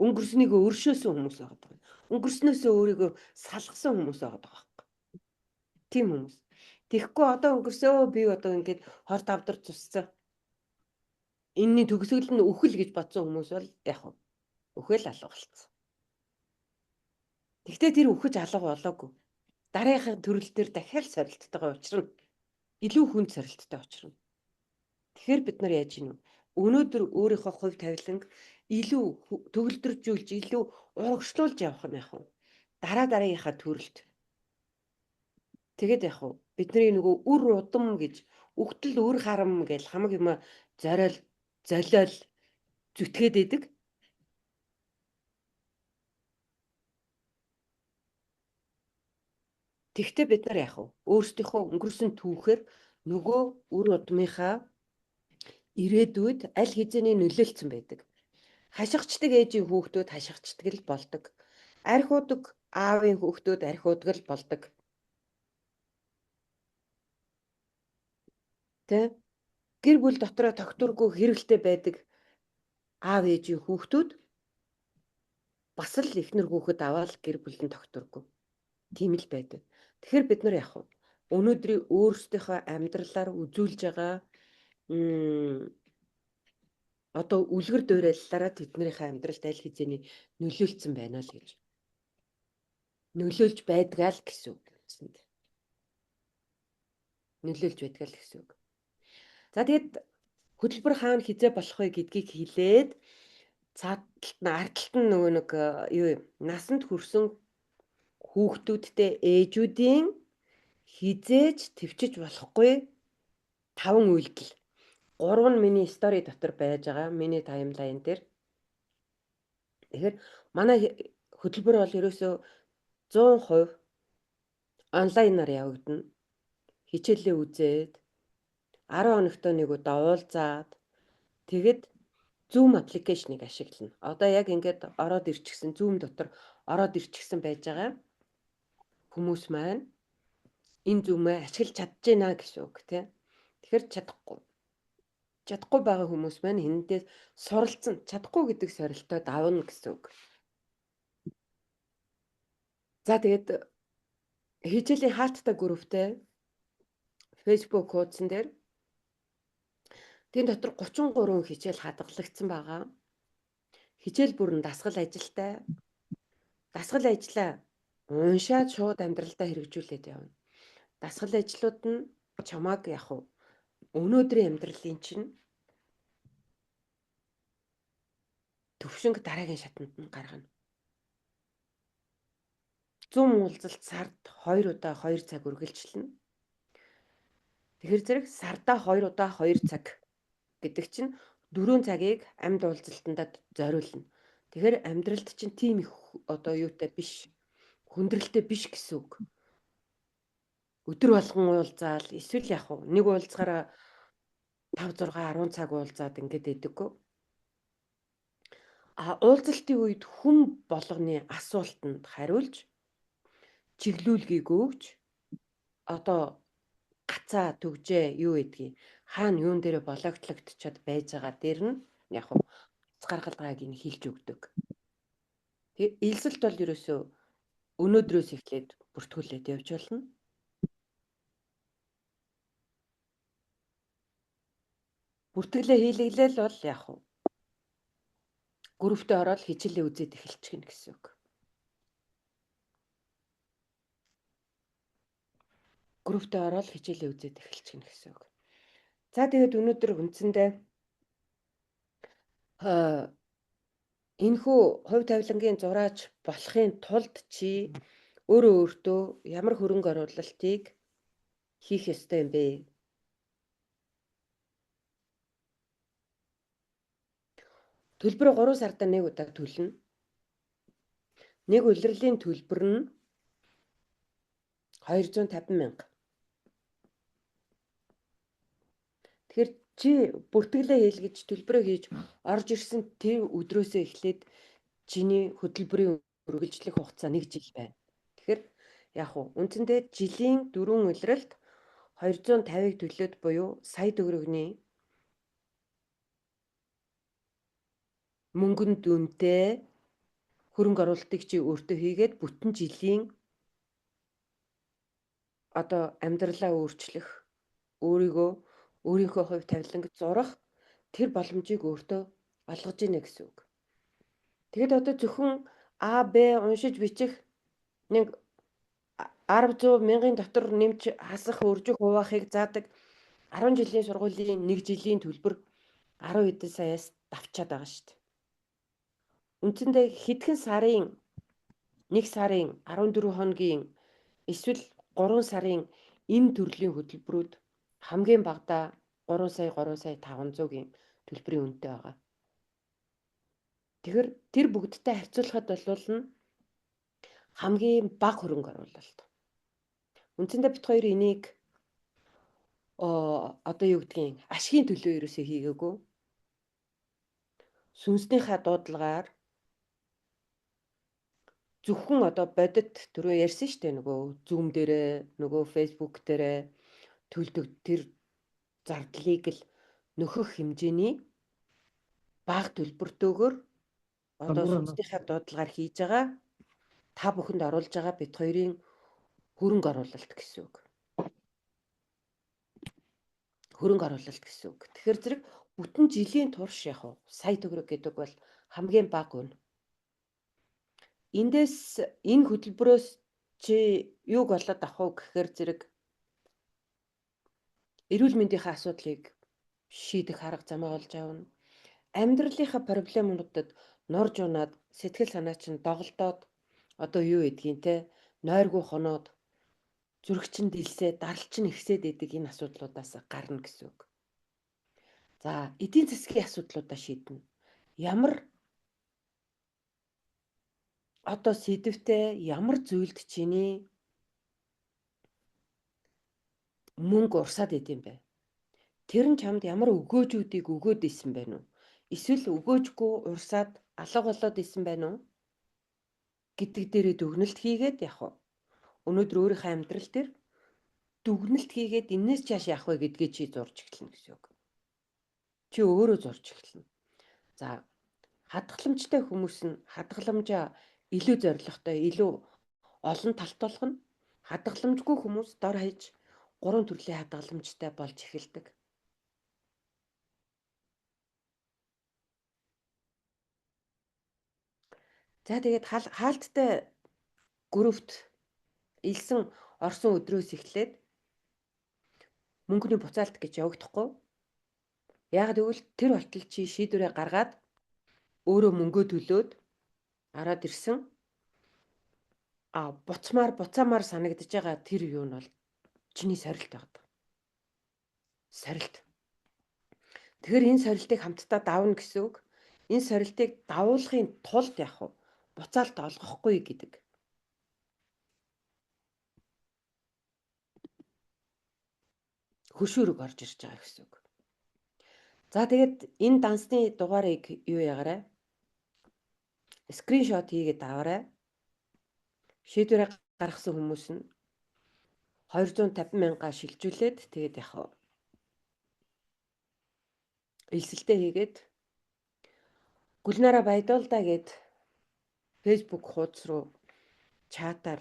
Өнгөрснийгөө өршөөсөн хүмүүс байгаа. Өнгөрснөөсөө өөрийгөө салгасан хүмүүс байгаа байхгүй. Тийм хүмүүс. Тэгэхгүй одоо өнгөрсөө би одоо ингээд хорт авдар цусцсан. Энийний төгсгөл нь үхэл гэж бодсон хүмүүс бол яг үхэл алга болцсон. Тэгтээ тэр үхэж алга болоогүй. Дараагийнхаа төрөл дээр дахиад сорилттойгоо учрна. Илүү хүнд сорилттой учрна. Тэгэхээр бид нар яаж ийнү? Өнөөдөр өөрийнхөө хувь тавиланг илүү төгөлдржүүлж, илүү урагшлуулж явах нь яг дараа дараагийнхаа төрөлд. Тэгээд яг бидний нөгөө үр удам гэж үхтэл үр харам гэж хамаг юма зориол золиол зүтгээд идэг. Тэгвэл бид нар яах вэ? Өөрсдийнхөө өнгөрсөн түүхээр нөгөө үр удмынхаа ирээдүйд аль хэзээний нөлөөлцөн байдаг. Хашгичдаг ээжийн хүүхдүүд хашгичдаг л болдог. Архиудаг аавын хүүхдүүд архиудаг л болдог. Тэ? Гэр бүл дотроо тогтворгүй хэрэлтэй байдаг аав ээжийн хүүхдүүд бас л эхнэр хүүхэд аваад гэр бүл нь тогтворгүй. Тийм л байдаг. Тэгэхээр бид нар яах вэ? Өнөөдрийн өөрсдийнхөө амьдралаар үзүүлж байгаа одоо үлгэр дуурайллаараа тэднийхээ амьдралд аль хэзээний нөлөөлцсөн байна л гэж. Нөлөөлж байдгаа л гэсэн үг үндсэнд. Нөлөөлж байдгаа л гэсэн үг. За тэгэд хөтөлбөр хаана хизээ болох вэ гэдгийг хэлээд цаад талд нь ард талд нь нөгөө нэг юу юм насанд хүрсэн хүүхдүүдтэй ээжүүдийн хизээж төвчж болохгүй 5 үйлдэл. 3 нь миний стори дотор байж байгаа. Миний таймлайн дээр. Тэгэхээр манай хөтөлбөр бол ерөөсөө 100% онлайнаар явагдана. Хичээлээ үзээд 10 хоногтой нэг удаа уулзаад тэгэд Zoom аппликейшнийг ашиглана. Одоо яг ингээд ороод ирчихсэн Zoom дотор ороод ирчихсэн байж байгаа хүмүүс маань энэ Zoom-ээ ашиглаж чадж байна гэсэн үг тийм. Тэгэхээр чадахгүй. Чадахгүй байгаа хүмүүс маань энэнтэй суралцсан. Чадахгүй гэдэг сорилтоо давна гэсэн үг. За тэгээд хичээлийн хаалттай групптэй Facebook хуудсан дээр Тэн дотор 33 хичээл хадгалагдсан байгаа. Хичээл бүр нь дасгал ажилтай. Дасгал ажлаа уншаад шууд амьдралдаа хэрэгжүүлээд явна. Дасгал ажлууд нь чамааг яг уу өнөөдрийн амьдралын чинь төвшинг дараагийн шатанд нь гаргана. Zoom уулзалт сард 2 удаа 2 цаг үргэлжлэнэ. Тэгэхээр зэрэг сардаа 2 удаа 2 цаг гэдэг чинь 4 цагийг амьд уулзалтандаа зориулна. Тэгэхээр амьдралд чинь тийм их одоо юутай биш, хүндрэлтэй биш гэсэн үг. Өдөр болгон уулзаал эсвэл яг уу нэг уулзахаараа 5 6 10 цаг уулзаад ингээд байдаггүй. А уулзалтын үед хүн болгоны асуултанд хариулж чиглүүлгийг өгч одоо гацаа түгжээ юу гэдгийг хаана юун дээрээ блогдлогдчиход байж байгаа дээр нь яг уу гаргалгааг нь хэлж өгдөг. Тэгээ элсэлт бол ерөөсөө өнөөдрөөс эхлээд бүртгүүлээд явж болно. Бүртгэлээ хийлгэлэл бол яг уу групптэй ороод хичээлээ үзээд эхэлчихнэ гэсэн үг. Групптэй ороод хичээлээ үзээд эхэлчихнэ гэсэн үг. За тэгээд өнөөдөр үндсэндээ энэхүү хувь тавилангийн зураач болохын тулд чи өөрөө өөртөө ямар хөрөнгө оруулалтыг хийх ёстой юм бэ? Төлбөр 3 сарда нэг удаа төлнө. Нэг улирлын төлбөр нь 250 мянга. Тэгэхээр чи бүртгэлээ хийлгэж төлбөрөө хийж орж ирсэн тэр өдрөөсөө эхлээд чиний хөтөлбөрийн үргэлжлэх хугацаа 1 жил байна. Тэгэхээр яг уу үндсэндээ жилийн 4 улиралд 250-ыг төлөөд буюу сая төгрөгийн мөнгөн дүнтэй хөрөнгө оруулалтыг чи өөртөө хийгээд бүтэн жилийн одоо амьдралаа өөрчлөх, өөрийгөө өөрийнхөө хувь тавиланг зурах тэр боломжийг өөртөө олгож ийнэ гэсэн үг. Тэгэхэд одоо зөвхөн А, Б уншиж бичих нэг 10 100 мянган дотор нэмж хасах, өржих, хуваахыг заадаг 10 жилийн сургуулийн 1 жилийн төлбөр 10 хэдэн саяас давчаад байгаа шүү дээ. Үндсэндээ хэдхэн сарын 1 сарын 14 хоногийн эсвэл 3 сарын энэ төрлийн хөтөлбөрүүд хамгийн багадаа 3 сая 3 сая 500-ийн төлбөрийн үнэтэй байгаа. Тэгэхээр тэр бүгдтэй харьцуулахад бол нь хамгийн бага хөрөнгө оруулалт. Үндсэндээ бит хоёр энийг одоо юу гэдгийг ашигын төлөө ерөөсөө хийгээгүй. Сүнснийхаа дуудлагаар зөвхөн одоо бодит түрүү ярьсан шүү дээ, нөгөө Zoom дээрээ, нөгөө Facebook дээрээ төлдөг тэр зардлыг л нөхөх хэмжээний бага төлбөртөөгөр одоо сүнснийхаа дуудлагаар хийж байгаа, та бүхэнд оруулж байгаа бит хоёрын хөрөнгө оруулалт гэсэн үг. Хөрөнгө оруулалт гэсэн үг. Тэгэхээр зэрэг бүтэн жилийн турш яг уу сая төгрөг гэдэг бол хамгийн бага үнэ. Эндээс энэ хөтөлбөрөөс чи юуг олоод авах вэ гэхээр зэрэг эрүүл мэндийнхээ асуудлыг шийдэх арга замаа олж авна. Амьдралынхаа проблемуудад норж унаад сэтгэл санаа чинь доголдоод одоо юу гэдгийг те нойргүй хоноод зүрх чинь дэлсээ, дарал чинь ихсээд идэг энэ асуудлуудаас гарна гэсэн үг. За, эдийн засгийн асуудлуудаа шийднэ. Ямар одоо сэдвтэй, ямар зүйлд чиний мөнгө урсаад идэм бэ? Тэр нь чамд ямар өгөөжүүдийг өгөөд исэн байна уу? Эсвэл өгөөжгүй урсаад алга болоод исэн байна уу? Гэдэг дээрээ дүгнэлт хийгээд яг уу өнөөдөр өөрийнхөө амьдрал дээр дүгнэлт хийгээд энээс чааш явах вэ гэдгээ чи зурж эхэлнэ гэсэн үг. Чи өөрөө зурж эхэлнэ. За, хадгаламжтай хүмүүс нь хадгаламжаа илүү зоригтой, илүү олон талт болгоно. Хадгаламжгүй хүмүүс дор хаяж 3 төрлийн хадгаламжтай болж эхэлдэг. За тэгээд хаалттай группт элсэн орсон өдрөөс эхлээд мөнгөний буцаалт гэж явагдахгүй. Яг гэвэл тэр болтол чи шийдвэрээ гаргаад өөрөө мөнгөө төлөөд ороод ирсэн. А буцаамаар санагдаж байгаа тэр юу нь бол чиний сорилт байдаг. Сорилт. Тэгэхээр энэ сорилтыг хамтдаа давна гэсэн үг. Энэ сорилтыг давуулахын тулд яг уу буцаалт олгохгүй гэдэг. Хөшүүрэг орж ирж байгаа гэсэн үг. За тэгээд энэ дансны дугаарыг юу ягараа? Скриншот хийгээд аваарай. Шийдвэрээ гаргасан хүмүүс нь 250 мянга шилжүүлээд тэгээд яг элсэлтээ хийгээд Гүлнара Байдуулда гээд Facebook хуудас руу чатаар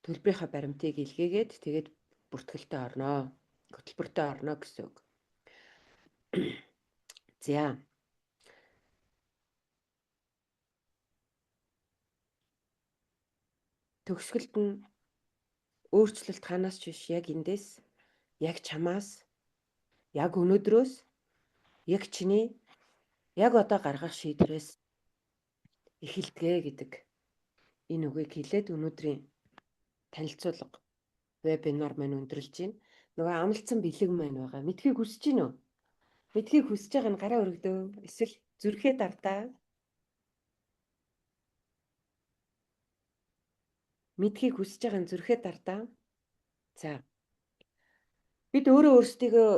төлбөрийнхаа баримтыг илгээгээд тэгээд бүртгэлтэй орноо. Хөтөлбөртөө орно гэсэн үг. За. Төгсгөлд нь өөрчлөлт ханаас ч биш яг эндээс, яг чамаас, яг өнөөдрөөс, яг чиний яг одоо гаргах шийдвэрээс эхэлдэгэ гэдэг энэ үгийг хэлээд өнөөдрийн танилцуулга вебинар маань өндөрлж байна. Нөгөө амлцсан бэлэг маань байгаа. Мэдхийг хүсэж гин үү? Мэдхийг хүсэж байгаа нь гараа өргөдөө. Эсвэл зүрхээ дардаа. Мэдхийг хүсэж байгаа нь зүрхээ дардаа. За. Бид өөрөө өөрсдийгөө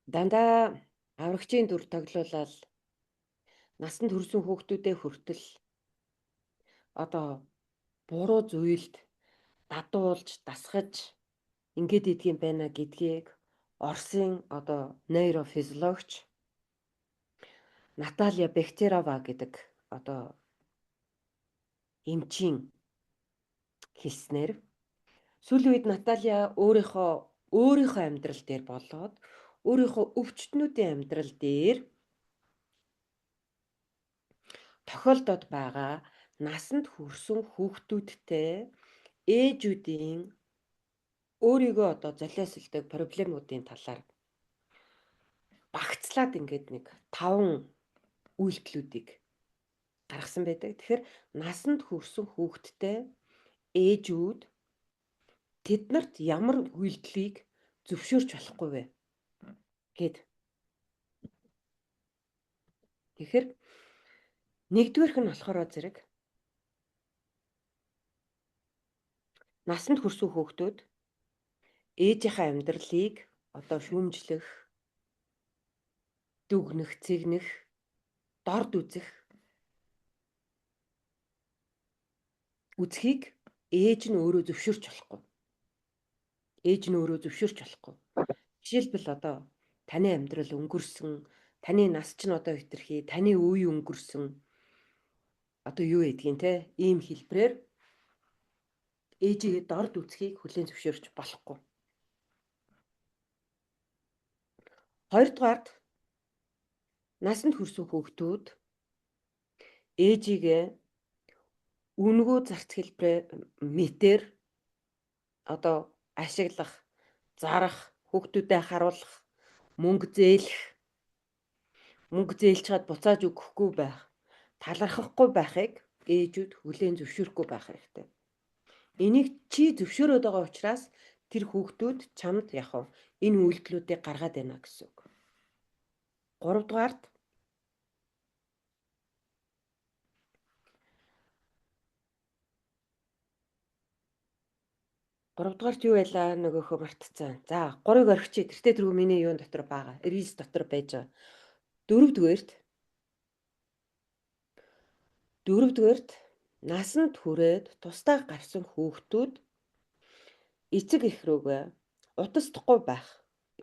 дандаа аврагчийн дүр тоглуулаад насанд хүрсэн хүүхдүүдээ хүртэл одоо буруу зүйлд дадуулж, дасгаж ингээд идэх юм байна гэдгийг Оросын одоо нейрофизиологч Наталья Бехтерова гэдэг одоо эмчийн хэлснээр сүүлийн үед Наталья өөрийнхөө амьдрал дээр болоод өөрийнхөө өвчтнүүдийн амьдрал дээр тохиолдоод байгаа насанд хүрсэн хүүхдүүдтэй ээжүүдийн өөрийгөө одоо золиослдог проблемуудын талаар багцлаад ингээд нэг 5 үйлдэлүүдийг гаргасан байдаг. Тэгэхээр насанд хүрсэн хүүхэдтэй ээжүүд тэднэрт ямар үйлдэлийг зөвшөөрч болохгүй вэ гэд. Тэгэхээр нэгдүгээрх нь болохоор зэрэг насанд хүрсэн хүүхдүүд ээжийнхээ амьдралыг одоо шүүмжлэх, дүгнэх, цэгнэх, дорд үзэх үзхийг ээж нь өөрөө зөвшөөрч болохгүй. Ээж нь өөрөө зөвшөөрч болохгүй. Жишээлбэл одоо таны амьдрал өнгөрсөн, таны нас чинь одоо хэтэрхий, таны үе өнгөрсөн одоо юу гэдгийг те ийм хэлбрээр ээжигээ дорд үзхийг хүлээн зөвшөөрч болохгүй. Хоёрдугаарт насанд хүрсэн хүүхдүүд ээжигээ үнэгүй зарц хэлбэрээр мэтэр одоо ашиглах, зарах, хүүхдүүдэд харуулах, мөнгө зээлэх, мөнгө зээлж чад буцааж өгөхгүй байх, талархахгүй байхыг ээжүүд хүлээн зөвшөөрөхгүй байх хэрэгтэй. Энийг чи зөвшөөрөөд байгаа учраас тэр хүүхдүүд чамд яг энэ үйлдэлүүдийг гаргаад байна гэсэн үг. Гуравдугаарт гуравдугаарт юу байлаа нөгөөхөө мартцсан. За 3-ыг орхичих. Тэртээ тэргүй миний юун дотор байгаа. Рилс дотор байж байгаа. Дөрөвдүгээрт насанд хүрээд тусдаа гарсан хүүхдүүд эцэг эх рүүгээ утасдахгүй байх,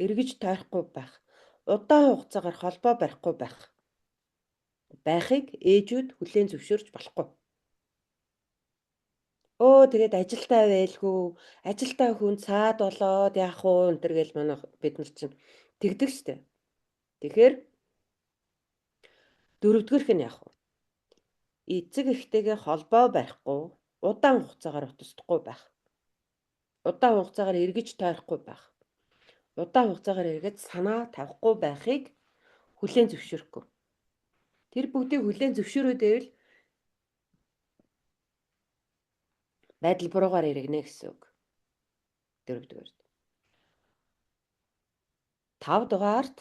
эргэж тойрохгүй байх, удаан хугацаагаар холбоо барихгүй байх байхыг ээжүүд хүлээн зөвшөөрч болохгүй. Өө тэгээд ажилдаа байлгүй, ажилдаа хүн цаад болоод яах вэ энэ төр гэл манай бид нар чинь тэгдэг штэ. Тэгэхээр дөрөвдүгээрх нь яг вэ? Эцэг эхтэйгээ холбоо барихгүй, удаан хугацаагаар утасдахгүй байх. Удаан хугацаагаар эргэж тойрохгүй байх. Удаан хугацаагаар эргэж санаа тавихгүй байхыг хүлээн зөвшөөрөхгүй. Тэр бүгдийг хүлээн зөвшөөрөөд байвал байдал буруугаар эргэнэ гэсэн үг. Дөрөвдүгээрт. Тавдугаарт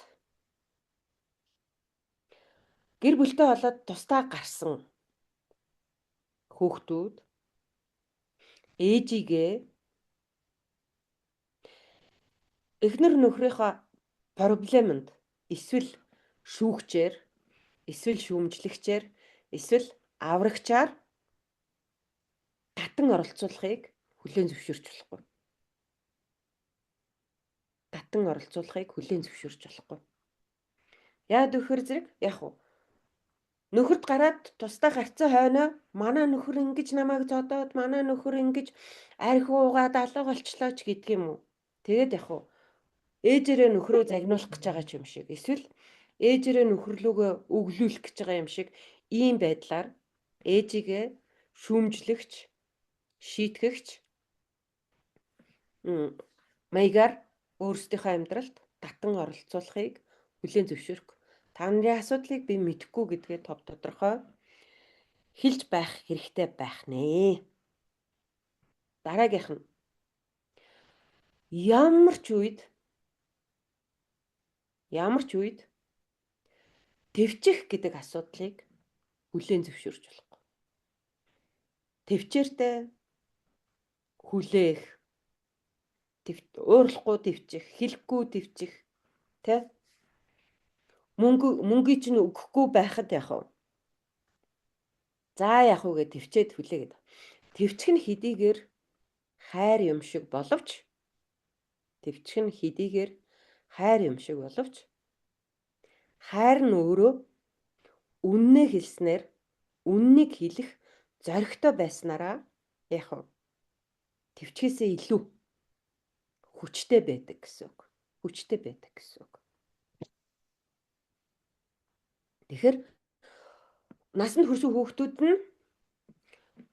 гэр бүлтэй болоод тусдаа гарсан хүүхдүүд ээжигээ эхнэр нөхрийнхөө проблемд эсвэл шүүгчээр, эсвэл шүүмжлэгчээр, эсвэл аврагчаар татан оролцуулахыг хүлээн зөвшөөрч болохгүй. Татан оролцуулахыг хүлээн зөвшөөрч болохгүй. Яагаад гэхээр зэрэг яг уу нөхөрт гараад тусдаа гарцсан хойноо манай нөхөр ингэж намайг зодоод, манай нөхөр ингэж архи уугаад алга болчлоо ч гэдэг юм уу. Тэгээд яг уу ээжээрээ нөхрөө загнуулах гэж байгаа ч юм шиг, эсвэл ээжээрээ нөхөрлөөгөө өглөөлөх гэж байгаа юм шиг ийм байдлаар ээжигээ шүүмжлэгч, шийтгэгч маягаар өөрсдийнхөө амьдралд татан оролцуулахыг хүлээн зөвшөөрөх. Та нарын асуудлыг би мэдэхгүй гэдгээ тов тодорхой хэлж байх хэрэгтэй байх нэ. Дараагийнх нь ямар ч үед төвчих гэдэг асуудлыг хүлээн зөвшөөрч болохгүй. Төвчээртэй хүлээх, уурлахгүй төвчих, хэлэхгүй төвчих, тэ? Мөнгийг чинь өгөхгүй байхад яах вэ? За яах вэ гэж төвчээд хүлээгээд. Төвчих нь хэдийгээр хайр юм шиг боловч хайр нь өөрөө үннээ хэлснээр үннийг хэлэх зоригтой байснараа яах вэ? Төвчгээсээ илүү хүчтэй байдаг гэсэн үг. Хүчтэй байдаг гэсэн үг. Тэгэхээр насанд хүрсэн хүүхдүүд нь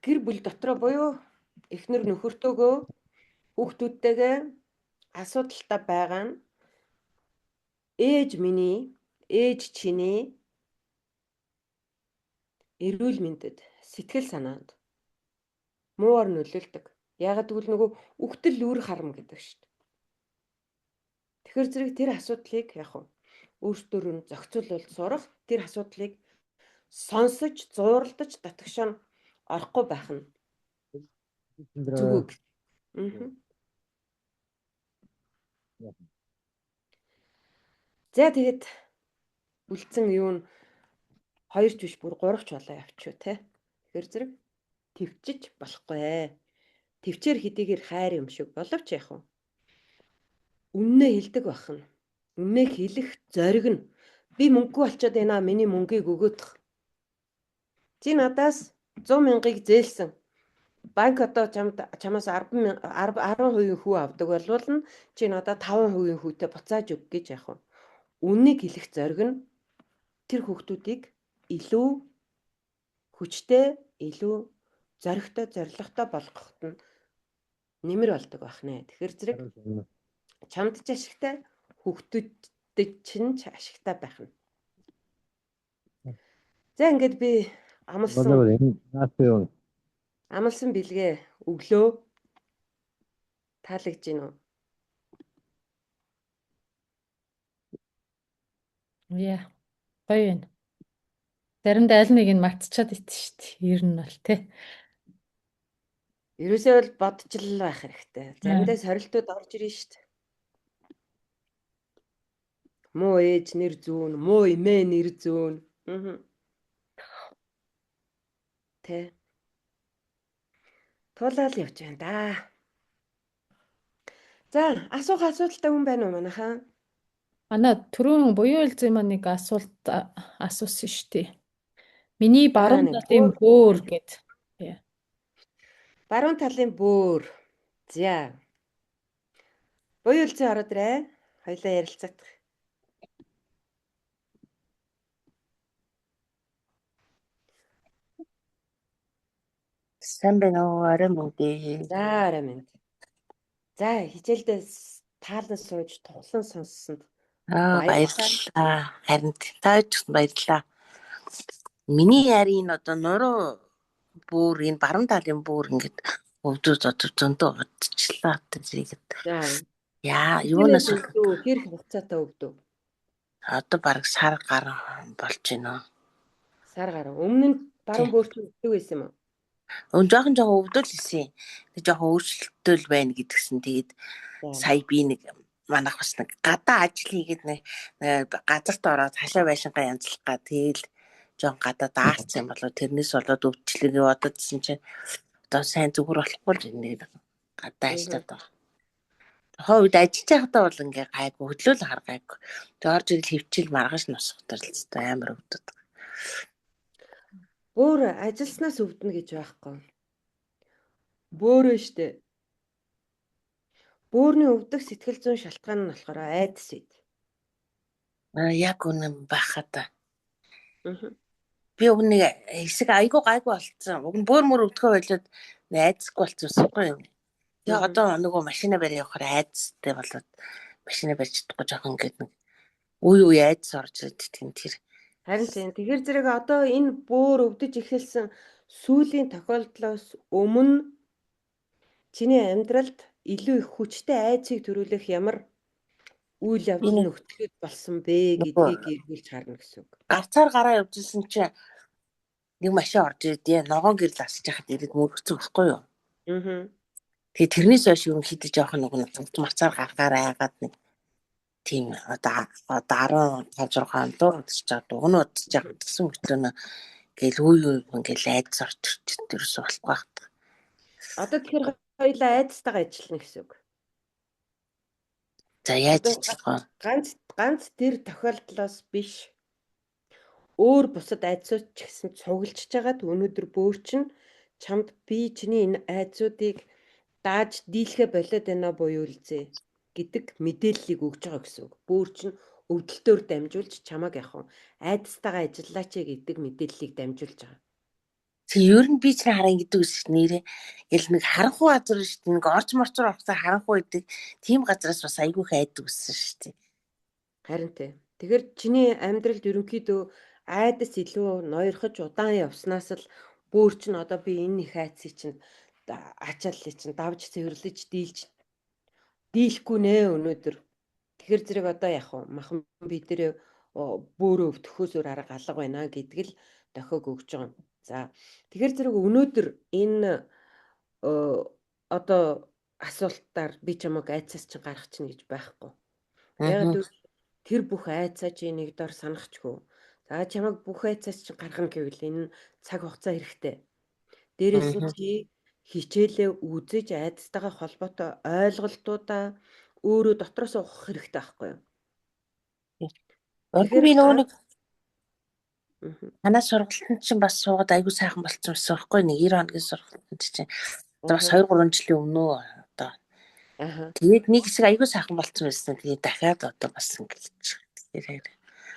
гэр бүл дотроо буюу эхнэр нөхөртөөгөө хүүхдүүдтэйгээ асуудалтай байгаа нь ээж миний, ээж чиний эрүүл мэндэд, сэтгэл санаанд мууар нөлөөлдөг. Яагаад гэвэл нөгөө үхтэл үр харам гэдэг шүү дээ. Тэгэхээр зэрэг тэр асуудлыг яг нь өөрсдөр нь зохицуулбал сурах, тэр асуудлыг сонсож, зууралдаж дотгошоо орохгүй байх нь зүг. За тэгээд үлдсэн юу нь 2 ч биш бүр 3 ч болоо явчих те. Тэгэхээр зэрэг төвчж болохгүй. Төвчээр хэдийгээр хайр юм шиг боловч яах вэ? Үннээ хэлдэг байх нь. Үннээ хэлэх зориг нь. Би мөнгөгүй болчиход байна, миний мөнгийг өгөөдөх. Чи надаас 100 мянгаыг зээлсэн. Банк одоо чамаас 10% хүү авдаг болвол нь чи надад 5% хүүтэй буцааж өг гэж яах вэ? Үннийг хэлэх зориг нь тэр хүүхдүүдийг илүү хүчтэй, илүү зоригтой, зоригтой болгоход нь нэмэр болдог байх нэ. Тэгэхээр зэрэг чамд ч ашигтай, хүүхдүүдэд чинь ч ашигтай байх нь. За ингээд би амлсан бэлгээ өглөө. Таалагдж гин үү? Яа. Гоё юм. Заримдаа аль нэг нь мартчихад итэн шүү дээ. Ер нь бол тэ. Ерөөсөө бол бодчихл байх хэрэгтэй. Заримдаа сорилтууд орж ирнэ шүү дээ. Муу ээж нэр зүүн, муу эмээ нэр зүүн. Тэ. Тулаал явж байна да. За, асуух асуудалтай хүн байна уу манайхаа? Манай түрүүн буян уулзын маань нэг асуулт асуусан шүү дээ. Миний баруун талын бөөр гэд. Баруун талын бөөр. За. Буян уулзын ороод ирээ. Хоёлаа ярилцаадах. Сайн байна уу? Орой мөн дээ. За орой минь. За хичээлдээ таалан сууж тухлан сонссонд Аа баярлалаа. баярлалаа. Харин та ч гэсэн баярлалаа. Миний ярийн одоо нуруу бүр энэ баруун талын бүр ингээд өвдөж одоо зөндөө удчихлаа тэгээд За яа хинээс юунаас өвдөө хэр хугацаатай өвдөө? Одоо бараг сар гарan болж байна уу? Сар гарan. Өмнө нь Тий. баруун бөөрч өвдөг байсан юм уу? Өн жоохон жоохон өвдөл исэн. Тэг жоохон өөрчлөлтөл байна гэдгсэн. Тэгээд За. сая би нэг манайх бас нэг гадаа ажил хийгээд нэг газарт ороод хашаа байшингаа янзлах га тэгэл жоон гадаа даарцсан юм болоо тэрнээс болоод өвчлөгээ бододсон чинь одоо сайн зүгээр болохгүй л нэг гадаа ажиллаад байгаа. Тухайн үед ажиллаж байхдаа бол ингээ гайгүй хөдлөөл хар гайгүй. Тэг орж ирэл хөвчил маргааш нусах төрөлцтэй амар өвдөд. Бөөр ажилласнаас өвдөнө гэж байхгүй. Бөөрөө штэ. Бөөрний өвдөх сэтгэл зүйн шалтгаан нь болохоор айдас үйд. Аа яг үнэн байхаа та. Би уг нэг хэсэг айгуу гайгүй болцсон. Уг нь бөөр мөр өвдөхөө болоод айдасгүй болцсон байхгүй юу? Тэгээ одоо нөгөө машина барь явахаар айдастай болоод машина барьж чадахгүй жоохон ингээд нэг үе үе айдас орж ирээд тийм тэр. Харин тийм. Тэгэхээр зэрэг одоо энэ бөөр өвдөж эхэлсэн сүүлийн тохиолдлоос өмнө чиний амьдралд илүү их хүчтэй айдсыг төрүүлэх ямар үйл Би явдал нэг нөхцөлөд болсон бэ нөгөө гэдгийг эргүүлж харна гэсэн үг. гарцаар гараа явжсэн чинь нэг машин орж ирдээ. Ногоон гэрэл асж яхад ирээд мөрөгцөн байхгүй юу? Тэгээ тэрнээс хойш ерөнхийдөө жоохон нөгөө нэг марцаар гаргаар айгаад нэг тийм одоо 15 6 он дуу удаж байгаа дуг нь удаж байгаа гэсэн мөртлөө ингээл үе үе ингээл айдас орж ирчээд ерөөсөө болохгүй байх. Одоо тэгэхээр хоёулаа айдастайгаа ажиллана гэсэн үг. За яаж Одоо ажиллах вэ? ганц ганц тэр тохиолдлоос биш өөр бусад айдсууд ч гэсэн цуглжж хагаад өнөөдөр бөөр чинь чамд би чиний энэ айдсуудыг дааж дийлхэ болоод байна буюу үлзээ гэдэг мэдээллийг өгж байгаа гэсэн үг. Бөөр чинь өвдөлтөөр дамжуулж чамааг яг хуу айдастайгаа ажиллаач гэдэг мэдээллийг дамжуулж байгаа. Тэг ер нь би ч харан гэдэг үс нэрээ гэл нэг харанхуй газар шүү дээ. Нэг орч морчор орохтой харанхуй гэдэг тийм газараас бас айгүй их айдаг үссэн шүү дээ. Харин тий. Тэгэхээр чиний амьдралд ерөнхийдөө айдас илүү ноёрхож удаан явснаас л бөөр чинь одоо би энэ их айдсыг чинь ачааллыг чинь давж цэвэрлэж дийлж дийлэхгүй нэ өнөөдөр. Тэгэхээр зэрэг одоо яг уу махан би дээрээ бөөрөө өвдөхөөс өөр арга алга байна гэдэг л дохиог өгч байгаа юм. За тэгэхээр зэрэг өнөөдөр энэ одоо асуултаар би чамайг айцаас чинь гаргах чинь гэж байхгүй. Яг гэвэл тэр бүх айцаа чи нэг дор санахчгүй. За чамайг бүх айцаас чинь гаргана гэвэл энэ цаг хугацаа хэрэгтэй. Дээрээс нь чи хичээлээ үзэж айдастайгаа холбоотой ойлголтуудаа өөрөө дотроос ухах хэрэгтэй байхгүй юу? Урд Тэгэхээр би нөгөө нэг танаа сургалтанд чинь бас суугаад айгүй сайхан болцсон байсан байхгүй нэг 90 хоногийн сургалтанд чинь одоо бас 2 3 жилийн өмнө одоо тэгээд нэг хэсэг айгүй сайхан болцсон байсан. Тэгээд дахиад одоо бас ингэж тэгэхээр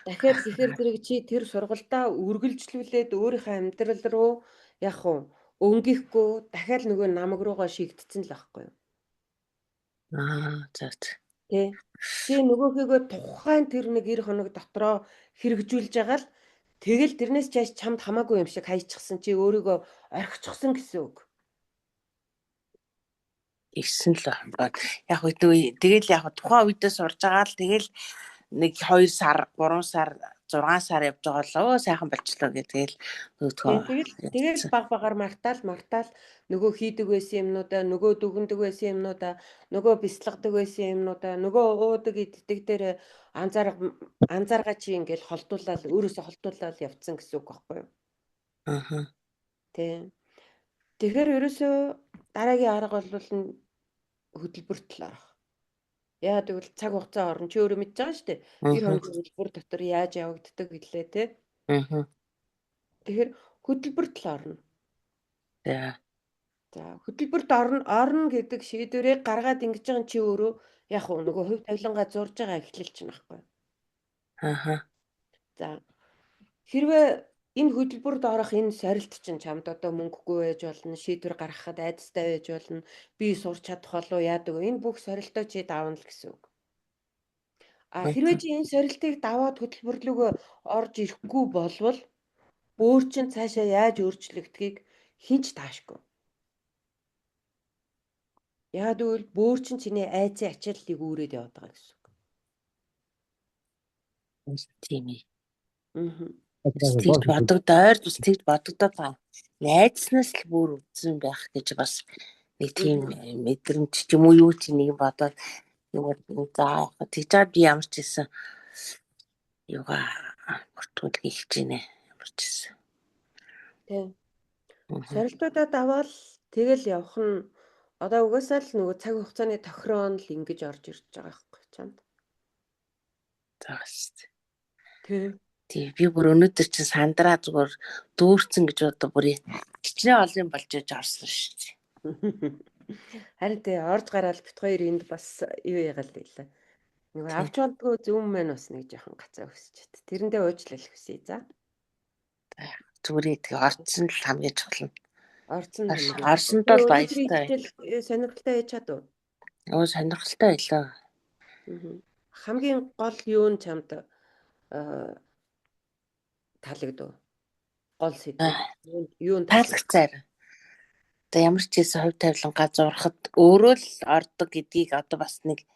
Дахиад тэгэхээр зэрэг чи тэр сургалтаа үргэлжлүүлээд өөрийнхөө амьдрал руу яг уу өнгөхгүй дахиад нөгөө намаг руугаа шигдсэн л байхгүй юу? Аа за. Тэ. Чи нөгөөхийгөө тухайн тэр нэг 90 хоног дотроо хэрэгжүүлж байгаа л тэгэл тэрнээс чааш чамд хамаагүй юм шиг хайчихсан чи өөрийгөө орхичихсан гэсэн үг. Ирсэн л байна. Яг үгүй тэгэл яг тухайн үедээ сурж байгаа л тэгэл нэг 2 сар, 3 сар, 6 сар явж байгаа л өө сайхан болчлоо гэх тэгэл Тийм нөгөөдхөө тэгэл тэгэл баг багаар мартаал мартаал нөгөө хийдэг байсан юмнуудаа нөгөө дүгндэг байсан юмнуудаа нөгөө бясалгадаг байсан юмнуудаа нөгөө уудаг иддэг дээр анзаарга анзааргаа чи ингээл холдуулаад өөрөөсөө холдуулаад явцсан гэсэн үг байхгүй юу? Аа. Тийм. Тэгэхээр ерөөсөө дараагийн арга бол нь хөдөлбөрт л орох. Яагаад гэвэл цаг хугацаа орно. Чи өөрөө мэдж байгаа шүү дээ. 90 хоногийн хөдөлбөр дотор яаж явагддаг гэлээ те. Тэгэхээр хөдөлбөрт л орно. За. За хөдөлбөрт орно орно гэдэг шийдвэрийг гаргаад ингэж байгаа чи өөрөө яг уу нөгөө хувь тавилангаа зурж байгаа эхлэл чинь байхгүй. Аа. За хэрвээ Энэ хөдөлбөрд орох энэ сорилт чинь чамд одоо мөнгөгүй байж болно, шийдвэр гаргахад айдастай байж болно, би сурч чадах болов яадаг вэ? Энэ бүх сорилтоо чи давна л гэсэн үг. А хэрвээ чи энэ сорилтыг даваад хөтөлбөр лүүгөө орж ирэхгүй болвол бөөр чинь цаашаа яаж өөрчлөгдөхийг хэн ч таашгүй. Яагаад гэвэл бөөр чинь чиний айцын ачааллыг үүрээд яваад байгаа гэсэн үг. Тийм ээ. Аа. Тэгж бодогдоо ойр тус тэгж бодогдоод байгаа. Найдснаас л бүр өвдсөн байх гэж бас нэг тийм мэдрэмж ч юм уу юу ч нэг бодоод юу за яг тэгж чад би ямар ч хэлсэн юугаа бүртгүүл хийх гэж байна. Ямар ч хэлсэн. Тийм. Сорилтуудаа даваал тэгэл явах нь одоо угаасаа л нөгөө цаг хугацааны тохироо нь л ингэж орж ирж байгаа байхгүй чамд. За бас. Тийм. Тий, би бүр өнөөдөр чинь сандраа зүгээр дүүрцэн гэж одоо бүр хичнээн олон юм болж яж орсон шүү дээ. Харин тий орж гараал бит хоёр энд бас юу ягаал байлаа. Нөгөө авч болдгоо зүүн маань бас нэг жоохон гацаа өсчихэд. Тэрэндээ уучлал хүсье за. Зүгээр тэгээ орцсон л хамгийн чухал нь. Орцсон хамгийн. Орсонд бол баяртай. Сонирхолтой байж чадв. Өө сонирхолтой байлаа. Хамгийн гол юу нь чамд таалагдав? Гол сэдв. Юу нь таалагдсаар. Одоо ямар ч хэлсэн хувь тавилангаа зурхад өөрөө л ордог гэдгийг одоо бас нэг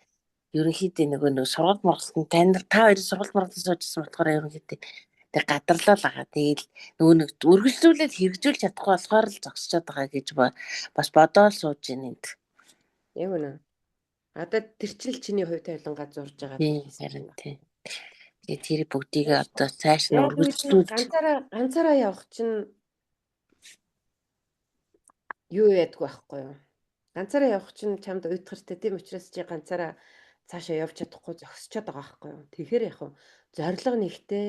ерөнхийдөө нөгөө нэг сургалт мургалтанд тань та хоёрын сургалт мургалтанд суужсэн болохоор ерөнхийдөө тэг гадарлал байгаа. Тэгэл нөгөө нэг үргэлжлүүлээд хэрэгжүүлж чадахгүй болохоор л зогсчод байгаа гэж бас бодоол сууж ийн энд. Яг үнэ. Одоо тэр чинь л чиний хувь тавилангаа зурж байгаа. Тийм харин тийм. Тэгээ тэр бүгдийг одоо цааш нь үргэлжлүүлж ганцаараа явах чинь юу яддаг байхгүй юу? Ганцаараа явах чинь чамд уйтгартай тийм учраас чи ганцаараа цаашаа явж чадахгүй зогсчод байгаа байхгүй юу? Тэгэхээр яг хөө зорилго нэгтэй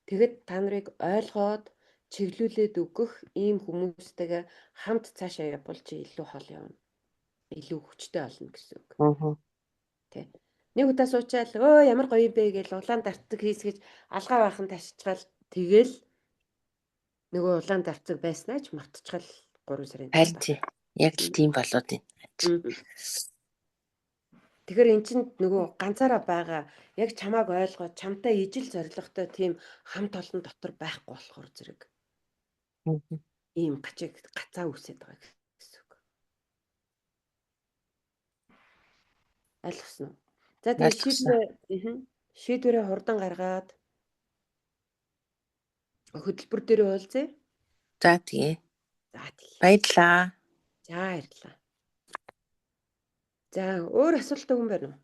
тэгэд та нарыг ойлгоод чиглүүлээд өгөх ийм хүмүүстэйгээ хамт цаашаа явбал чи илүү хол явна. Илүү хүчтэй болно гэсэн үг. Аа. Тэ. Нэг удаа суучаал өө ямар гоё юм бэ гэж улаан дарцаг хийсгэж алгаа баахан ташчгаал тэгэл нөгөө улаан дарцаг байснаа ч мартчихал 3 сарын дараа. Харин яг л тийм болоод байна. Тэгэхээр эн чинь нөгөө ганцаараа байгаа яг чамааг ойлгоод чамтай ижил зорилготой тийм хамт олон дотор байхгүй болохоор зэрэг. Ийм гачиг гацаа үсээд байгаа гэсэн үг. Ойлгосон уу? За тэгээ шийдвэрээ хурдан гаргаад хөтөлбөр дээр уулзъя. За тэгээ. За тэгээ. Баярлалаа. За баярлалаа. За өөр асуулттай хүн байна уу?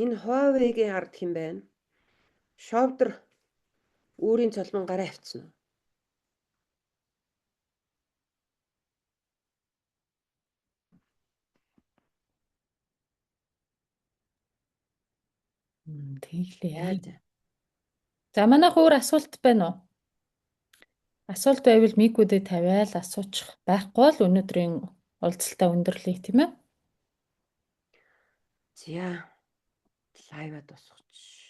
Энэ Huawei-гийн ард хэн байна? Шовдор үүрийн цолмон гараа авцсан уу? Тэглээ. За манайх өөр асуулт байна уу? Асуулт байвал микүүдэд тавиал асуучих байхгүй бол өнөөдрийн уулзалтаа өндөрлөе тийм ээ. За лайваа дуусгач.